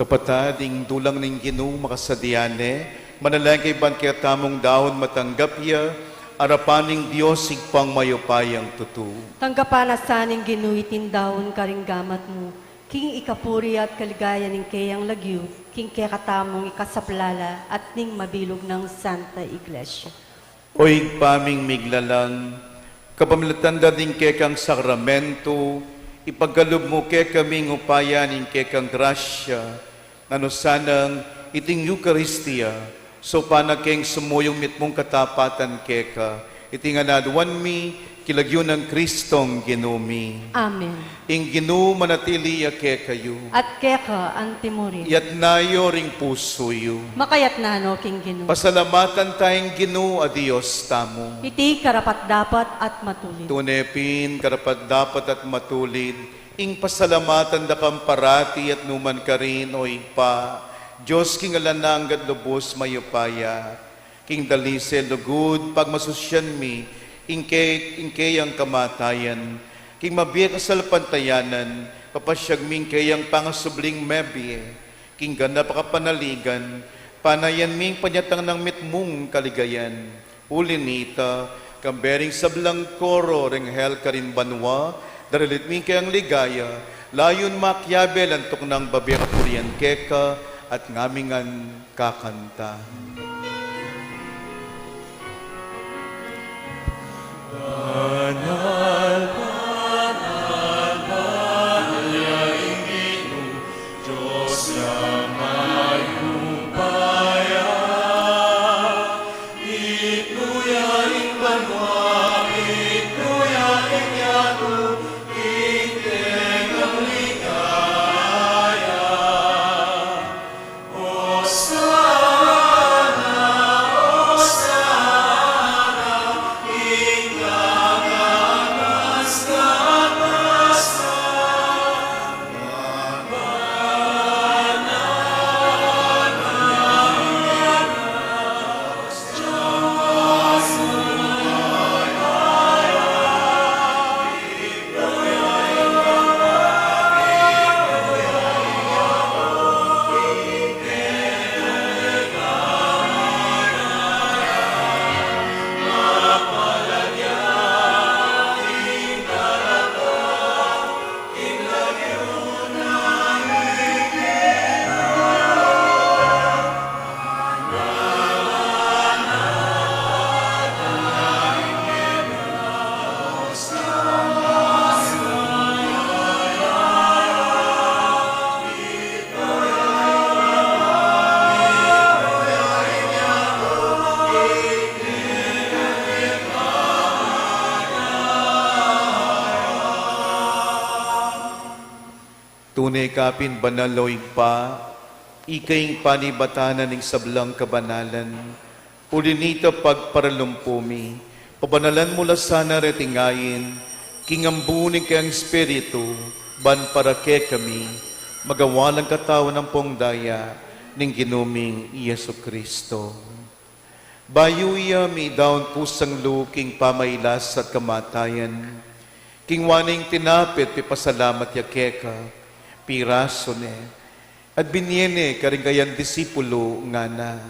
Kapatad, ing dulang ning Ginu makasadya ne, manalangin kayu ban kekatamung daun matanggap ya, arapan ning Dios Ibpang mayupayang tutu. Tanggapan na sa ning Ginu iting daun karing gamat mu, king ikapuri at kaligayan ning keyang lagyu, king kekatamung ikasaplala at ning mabilug nang Santa Iglesia. O Ibpa ming miglalang, kapamilatan da ning kekang sakramento, ipagkalub mu kekami ing upaya ning kekang grasya, nanu sanang iting Eukaristia, saupan na keng sumuyung mitmung katapatan keka, iti ngan aduan mi, king lagyu nang Kristong Ginu mi. Amen. Ing Ginu manatili ya kekayu. At keka antimurin. Iyatas yu ring pusu yu. Makayatas no king Ginu. Pasalamatan taya ing Ginu a Dios tamu. Iti karapat-dapat at matulid. Tune pin karapat-dapat at matulid, ing pasalamatan da kang parati at nukarin man karin, o Ibpa, Dios king alang angga at lubus mayupaya. King dalise lugud, pagmasusyan mi ing ke-, ing keyang kamatayan, king mabie kasalpantayanan, papasyag mi ing keyang pangasubling mebie, king ganap a kapanaligan, panayan mi ing panyatang nang mitmung kaligayan. Uli nita, kambe ring sablang koro ring anghel karin banua, daralit mi ing keyang ligaya, layun makiabe lan tuknang babie kapurian keka, at ngamin ngan kakanta. Banal, banal, banal ya ing Ginu, Dios ya mayupaya. Mitmu ya ing banua, mitmu ya ing yatu, ing kekang ligaya. Osana, Osana, ing kakatas-katasan. Tune ka pin banal, o Ibpa, ika ing panibatan ning sablang kabanalan. Uli nita pagparalumpu mi, pabanalan mu la sana reting ain, king ambun ning kayang Espiritu, ban para kekami, magawa lang katawan ampong daya, ning Ginu ming Jesucristo. Bayu ya midaun kusang lub king pamailas at kamatayan, kingwa ne ing tinape at pipasalamat ya keka, pirasu ne, at binie ne karing kayang disipulu ngana,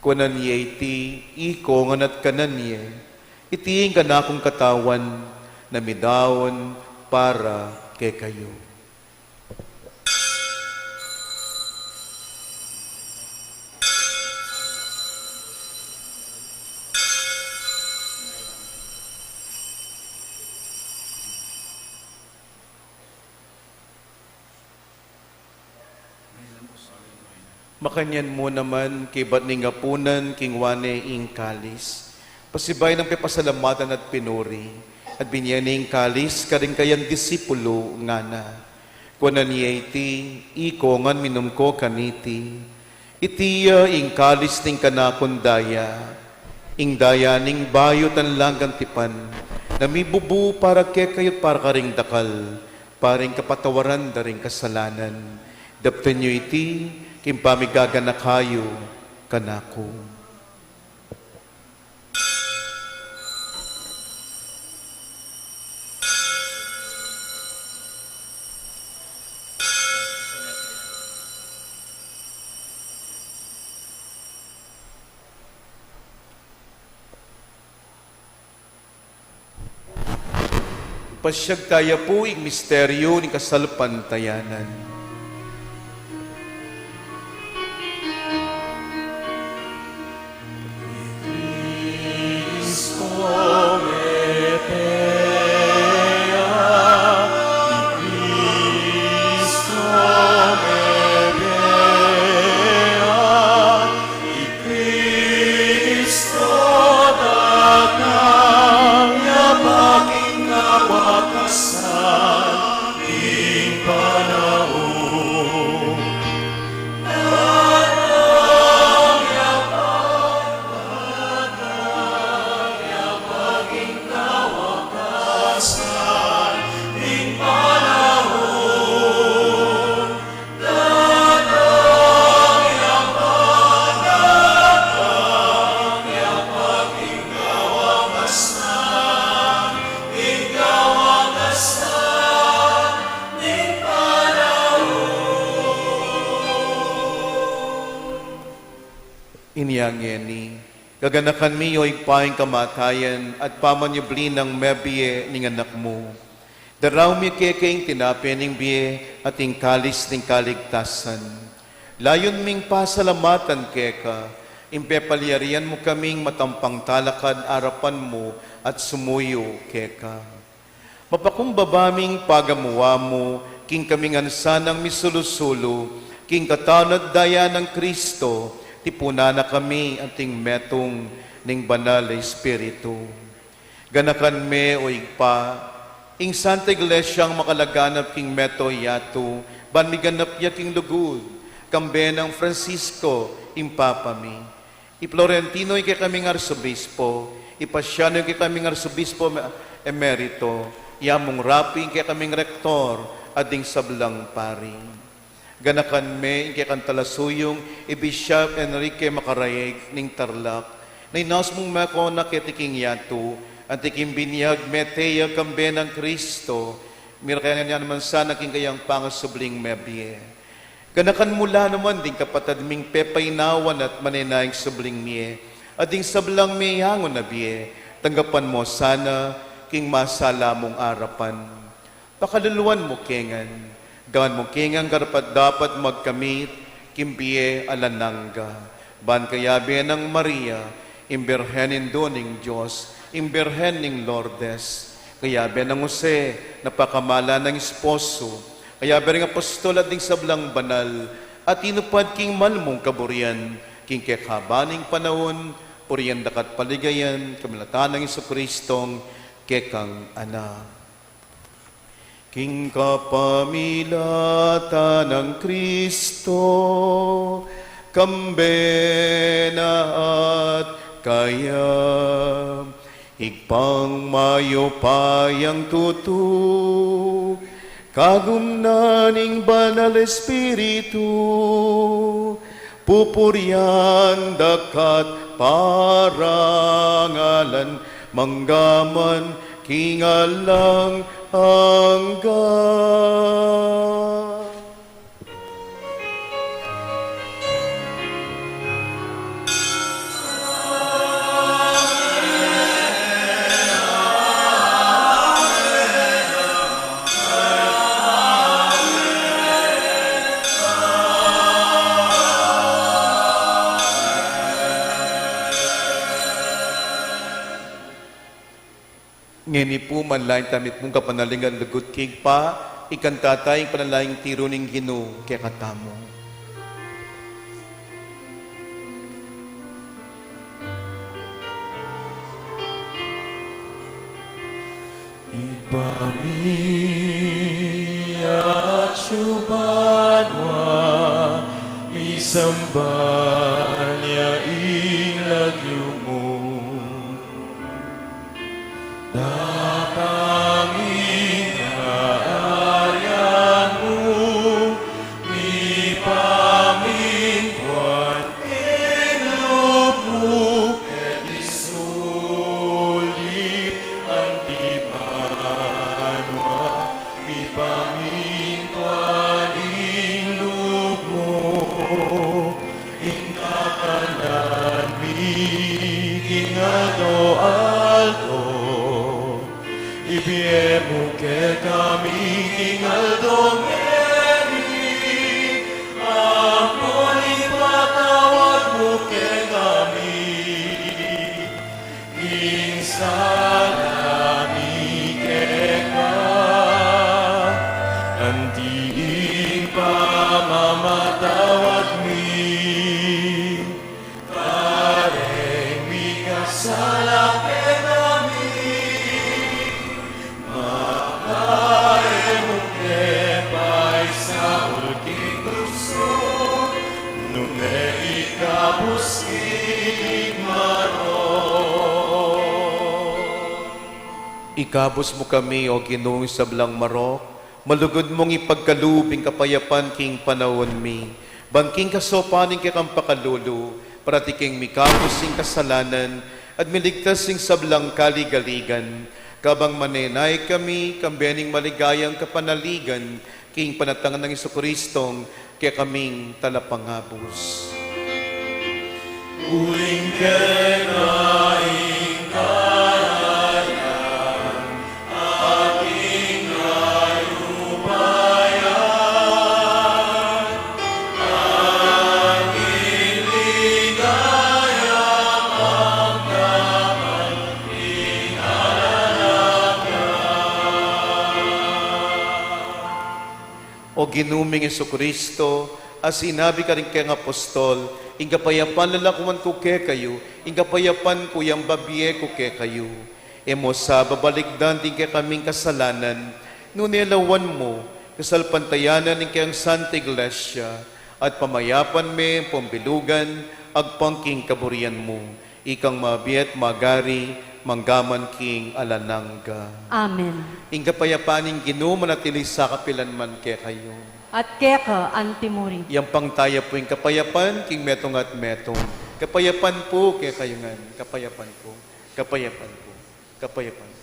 kuanan ye iti, ikongan at kanan ye, iti ing kanakung katawan, na midaun para kekayu. Makanyan mu naman, kaybat ning apunan, kingwa ne ing kalis, pasibayu nang pipasalamatan at pinuri, at binie ne ing kalis karing kayang disipulu, ngana, kuanan ye iti, ikongan, minum ko kaniti, iti ya ing kalis ning kanakung daya, ing daya ning bayu at alang anggang tipan, na mibubu para kekayu at para karing dakal, para ing kapatawaran da ring kasalanan. Daptan yu iti king pamigaganaka yu kanaku. Pasiag taya pu ing misteryu ning kasalpantayanan. Kristo datang ya ba king kawakasan ning panaun. Datang ya ba, datang ya ba king kawakasan ning panaun. Inya ngeni, gaganakan mi, o Ibpa, ing kamatayan at pamanyubli nang mebie ning Anak mu. Daraun mi keka ing tinape ning bie at ing kalis ning kaligtasan. Layun ming pasalamatan keka ing pepalyarian mu kaming matampang talakad arapan mu at sumuyu keka. Mapakumbaba ming pagamuan mu king kaming ansanang misulu-sulu king katawan at daya nang Kristo, tipunan na kami anting metung ning Banal a Espiritu. Ganakan me, o Ibpa, ing Santa Iglesia a makalaganap king mabilug a yatu, ban miganap ya king lugud, kambe nang Francisco, ing Papa mi, i Florentino, ing kekaming Arsobispo, i Pasiano, ing kekaming Arsobispo me-, Emerito, i Among Rapi, ing kekaming Rektor, at ding sablang pari. Ganakan me ing kekang talasuyung, i Bishop Enrique Macaraig ning Tarlac, na inaus mung meko na keti king yatu, anti king binyag mete ya kambe nang Kristo, mirake na naman sana king kayang pangasubling mebie. Ganakan mu la naman ding kapatad ming pepainawan at manenayang subling mie, at ding sablang meyangu na bie, tanggapan mu sana king masala mung arapan. Pakaluluan mu kengan, gawan mu kengan karapat-dapat magkamit king bie alang angga. Ban kayabe nang Maria, ing Birhen Indu ning Dios, ing Birhen ning Lourdes, kayabe nang Jose, na pakamalan nang esposo, kayabe ring apostol at ding sablang banal, a tinupad king mal mung kaburian, king kekaba ning panaun, purian da ka at paligayan, kamilatan nang Jesucristong kekang Anak. King kapamilatan nang Kristo, kambe na at kaya, Ibpang mayupayang tutu, kagum na ning Banal Espiritu, pupurian da ka at parangalan, mangga man king alang angga. Ngeni pu, manalangin tamu pung kapanaling at lugud king Ibpa, ikanta taya ing panalangin tiru ning Ginu kekatamu. Ibpa mi, atsu ka banua, misamban ya ing lagyu mu. Datang ing kayarian mu, mipamintuan ing lub mu, keti sulip anti banua, mipamintuan ing lub mu, ing kakanan mi king aldo-aldo, Ibie mu kekami king aldo ngeni, ampo ing ipatawad mu kekami ing sala mi keka, anti ing pamamatawad mi kareng mikasala kekami, manga e mu ke paisaul king tuksu, nune ikabus king marok. Ikabus mu kami, O Ginu, king sablang marok, malugud mung ipagkalub ing kapayapan king panaun mi, ban king kasaupan ning kekang pakalulu, parati kaming mikabus king kasalanan, at miligtas king sablang kaligaligan, kabang manenaya kami, kambe ning maligayang kapanaligan, king panatang nang Jesucristong kekaming Talapangabus. Uling keka ing kayarian, at ing kayupayan, at ing ligaya, magdaman king alang angga. O Ginu ming Jesucristo, a sinabi karing kekang apostol, ing kapayapan lalakuan ku kekayu, ing kapayapan ku yang babie ku kekayu. E mu sa babalikdan ding kekaming kasalanan, nune lawan mu ing kasalpantayanan ning kekang Santa Iglesia, at pamayapan me ing pambilugan, agpang king kaburian mu. Ikang mabie at magari, mangga man king alang angga. Amen. Ing kapayapan ning Ginu manatili sa kapilan man kekayu. At keka antimurin. Yang pangtaya pu ing kapayapan king metung at metung. Kapayapan pu kekayu ngan. Kapayapan pu. Kapayapan pu. Kapayapan pu.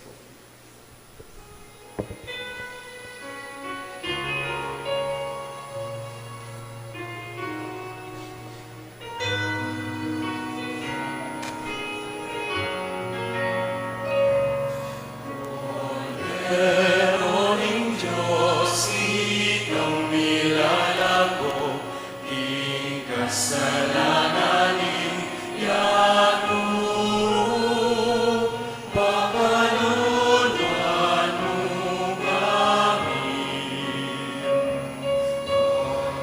Kordero ning Dios, ikang milalako king kasalanan ning yatu, pakaluluan mu kami.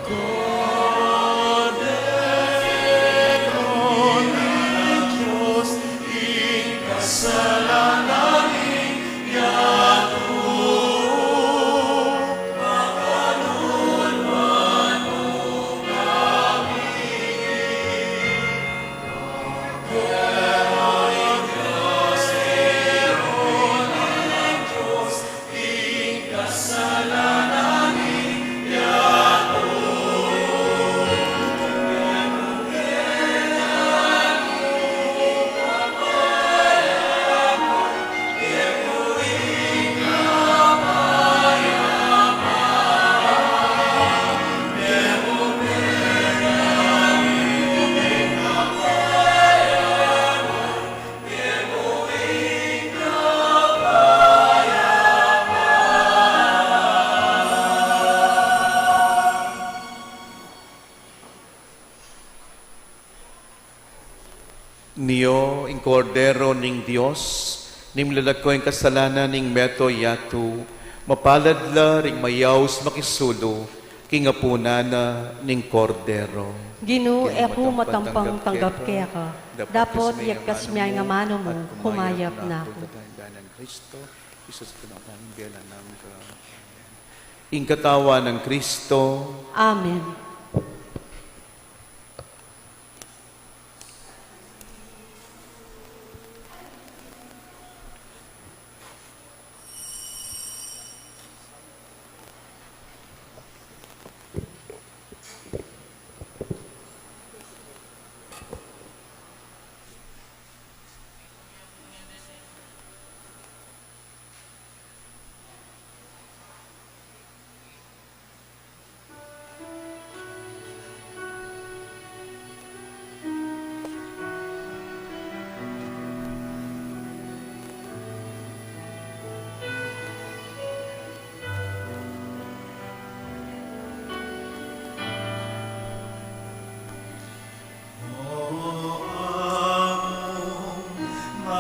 Kordero ning Dios, ing kasalanan ning yatu, pakaluluan mu kami. Nio ing Kordero ning Dios, ning milalako king kasalanan ning meto yatu, mapalad la ring mayaus makisulu king apunan na ning Kordero. Ginu, e ku matampang tanggap keka, dapot yagkas mu ing amanu mu, kumayap na ku. Ing katawan nang Kristo. Amen.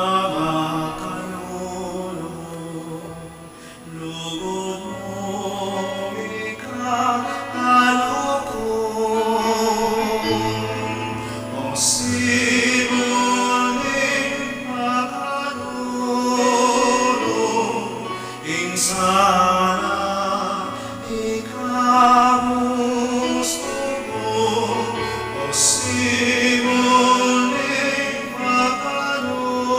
Makalulu, lugud mu ika kaluku, o sibul ning makalulu, ing sala ikabus mu ku, o sibul ning makalulu,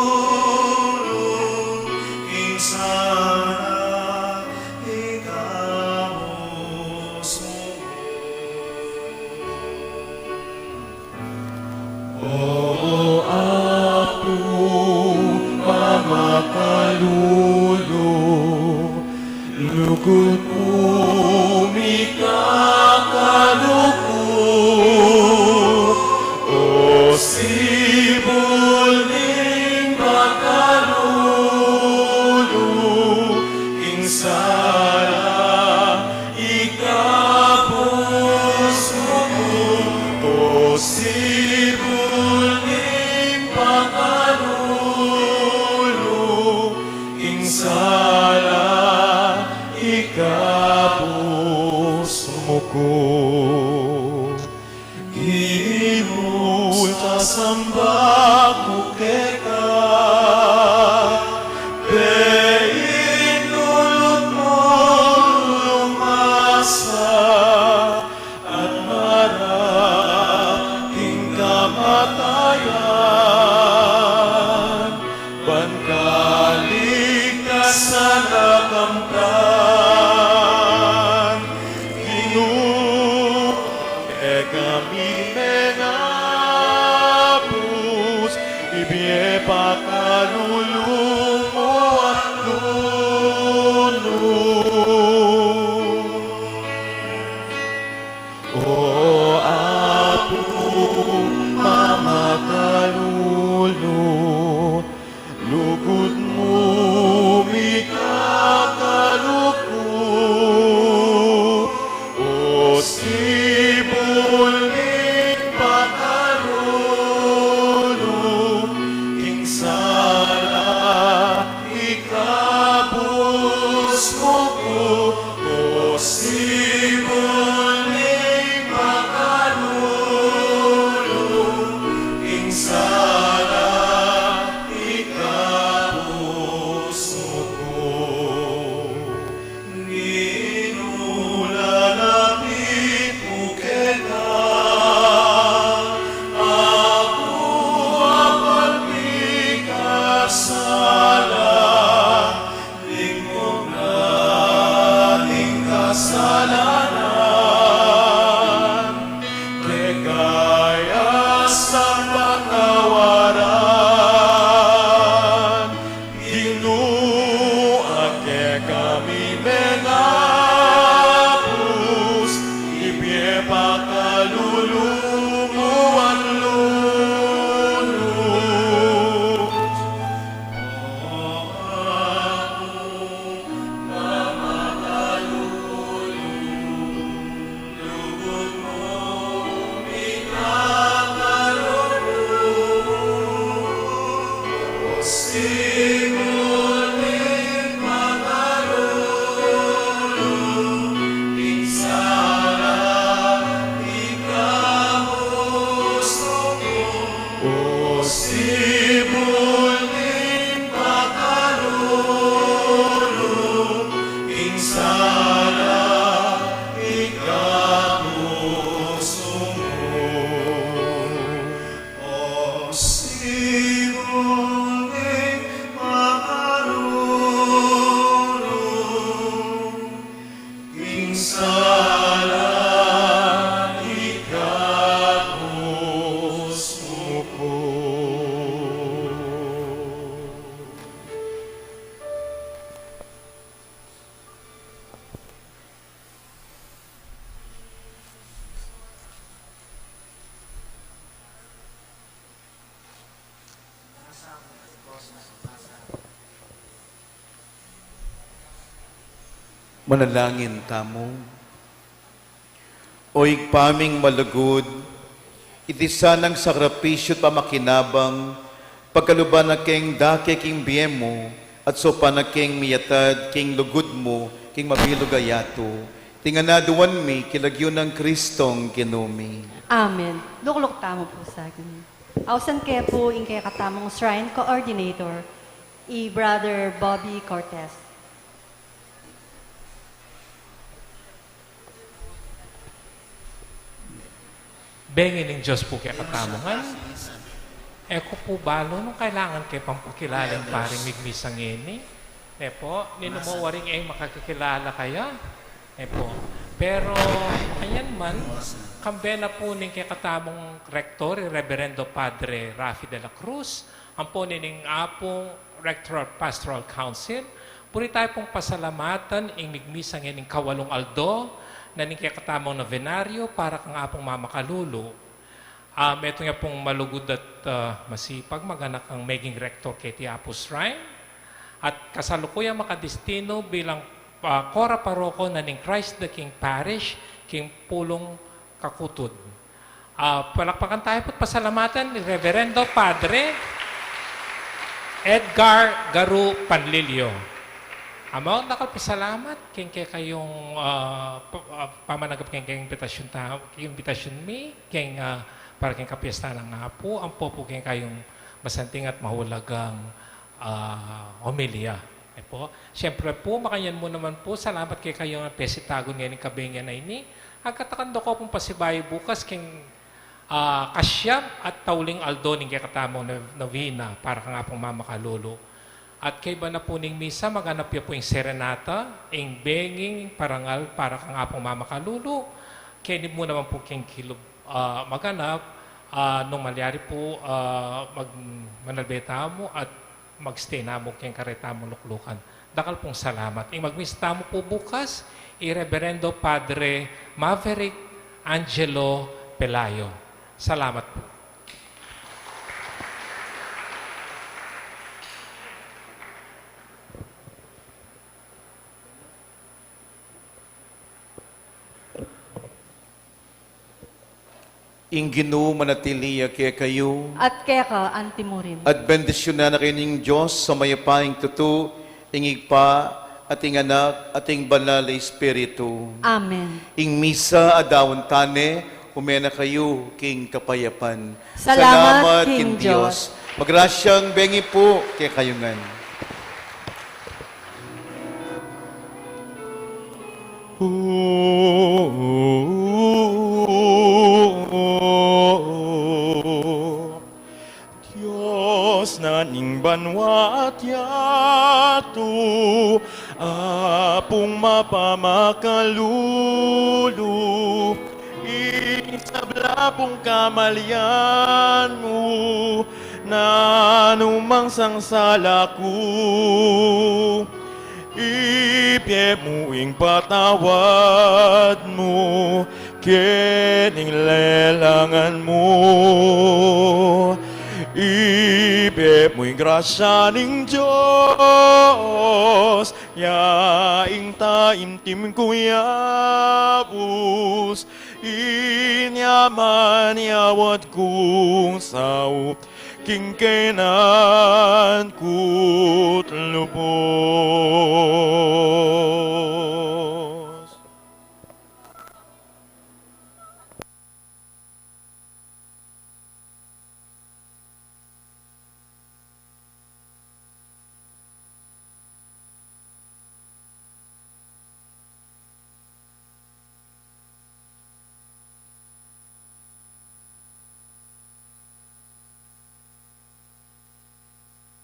ing sala ikabus mu ku. O Apu, mamakalulu, lugud mu ika kaluku, o sibul ning makalulu, ing sala ikabus mu ku, o sibul ning makalulu, ing sala ikabus mu ku. Ginu, sasamba ku keka, beinulung mu lumasa at marap king kamatayan, ban kaligtasan a kamtan. Ginu, kekami mengabus, ibie pa kalulu mu at lugud mu. O Apu, mamakalulu, lugud mu ika kaluku, o sibul ning makalulu, ing sala ikabus mu ku, o sibul ning makalulu, ing sala ikabus mu ku. Ginu, lalapit ku keka, aku apal mikasala, lingkung na ning kasalanan, keka ya sa patawaran. Ginu, a kekami mengabus, ibie pa kalulu mu at lugud mu. O sibul ning makalulu, ing sala ikabus mu ku. O sibul ning makalulu, ing sala ikabus mu ku. Manalangin tamu. O Ibpa ming malugud, iti sanang sakripisyu at pamakinabang Pagkaluban na keng dake king bie mu, at saupan na keng miyatad king lugud mu king mabilug a yatu. Iti ngan aduan mi king lagyu nang Kristong Ginu mi. Amen. Lukluk tamu pu sa gini. Ausan ke pu ing kekatamung shrine coordinator, i Brother Bobby Cortez. Bengi ning Dios pu kekatamu ngan. E ku pu balu nung kailangan ke pang pakilala ing paring migmisa ngeni. Ne pu, ninu mu waring e makakilala kaya? Ne pu. Pero, ayan man, kambe na pu ning kekatamung rektor, i Reverendo Padre Rafi de la Cruz, ampo nining Apung Rector of Pastoral Council, buri tayu pung pasalamatan ing migmisa ngening kawalung aldo na ning kekatamung nobenaryo para kang Apung Mamakalulu. Ah, metung ya pung malugud at, ah, masipag, maganap a meging rektor keti Apu Shrine, at kasalukuyang makadestinu bilang, ah, kora paroko na ning Christ the King Parish king Pulung Kakutud. Ah, palakpakan tayu pu't pasalamatan ni Reverendo Padre Edgar Garu Panlilio. Among dakal pasalamat keng kekayung, ah, pa-, ah, pamanagap keng, keng imbitasyun ta-, keng imbitasyun mi, keng, ah, para keng kapiestan nang Apu, ampo pu keng kekayung masanting at mahulagang, ah, homilya. E pu, siyempre pu, makanyan mu naman pu, salamat kekayu ngan pesitagun ngening kabengi a ini. Agkatakan da ko pung pasibayu bukas keng, ah, kasyam at tauling aldo ning kekatamung no-, novena para kang Apung Mamakalulu. At kaybat na pu ning misa, maganap ya pu ing serenata, ing benging parangal para kang Apung Mamakalulu. Keni mu naman pu keng kilub, ah, maganap, ah, nung malyari pu, ah, mag-, manalbe tamu at mag-stay na mu keng karetamung luklukan. Dakal pung salamat. Ing magmisa tamu pu bukas, i Reverendo Padre Maverick Angelo Pelayo. Salamat pu. Ing Ginu manatili ya kekayu. At keka antimurin. At bendisyunan na kayu ning Dios a mayupayang tutu, ing Ibpa, at ing Anak, at ing Banal a Espiritu. Amen. Ing misa a daun tane, ume na kayu king kapayapan. Salamat king Dios. Magrasyang bengi pu kekayu ngan. Dios na ning banua at yatu, Apung mapamakalulu, ing sabla pung kamalian mu, nanu mang sangsala ku, ibie mu ing patawad mu, kening lelangan mu. Ibie mu ing grasya ning Dios, ya ing taimtim kuyabus, inya manyawad kung saup king kaynan ku't lubus.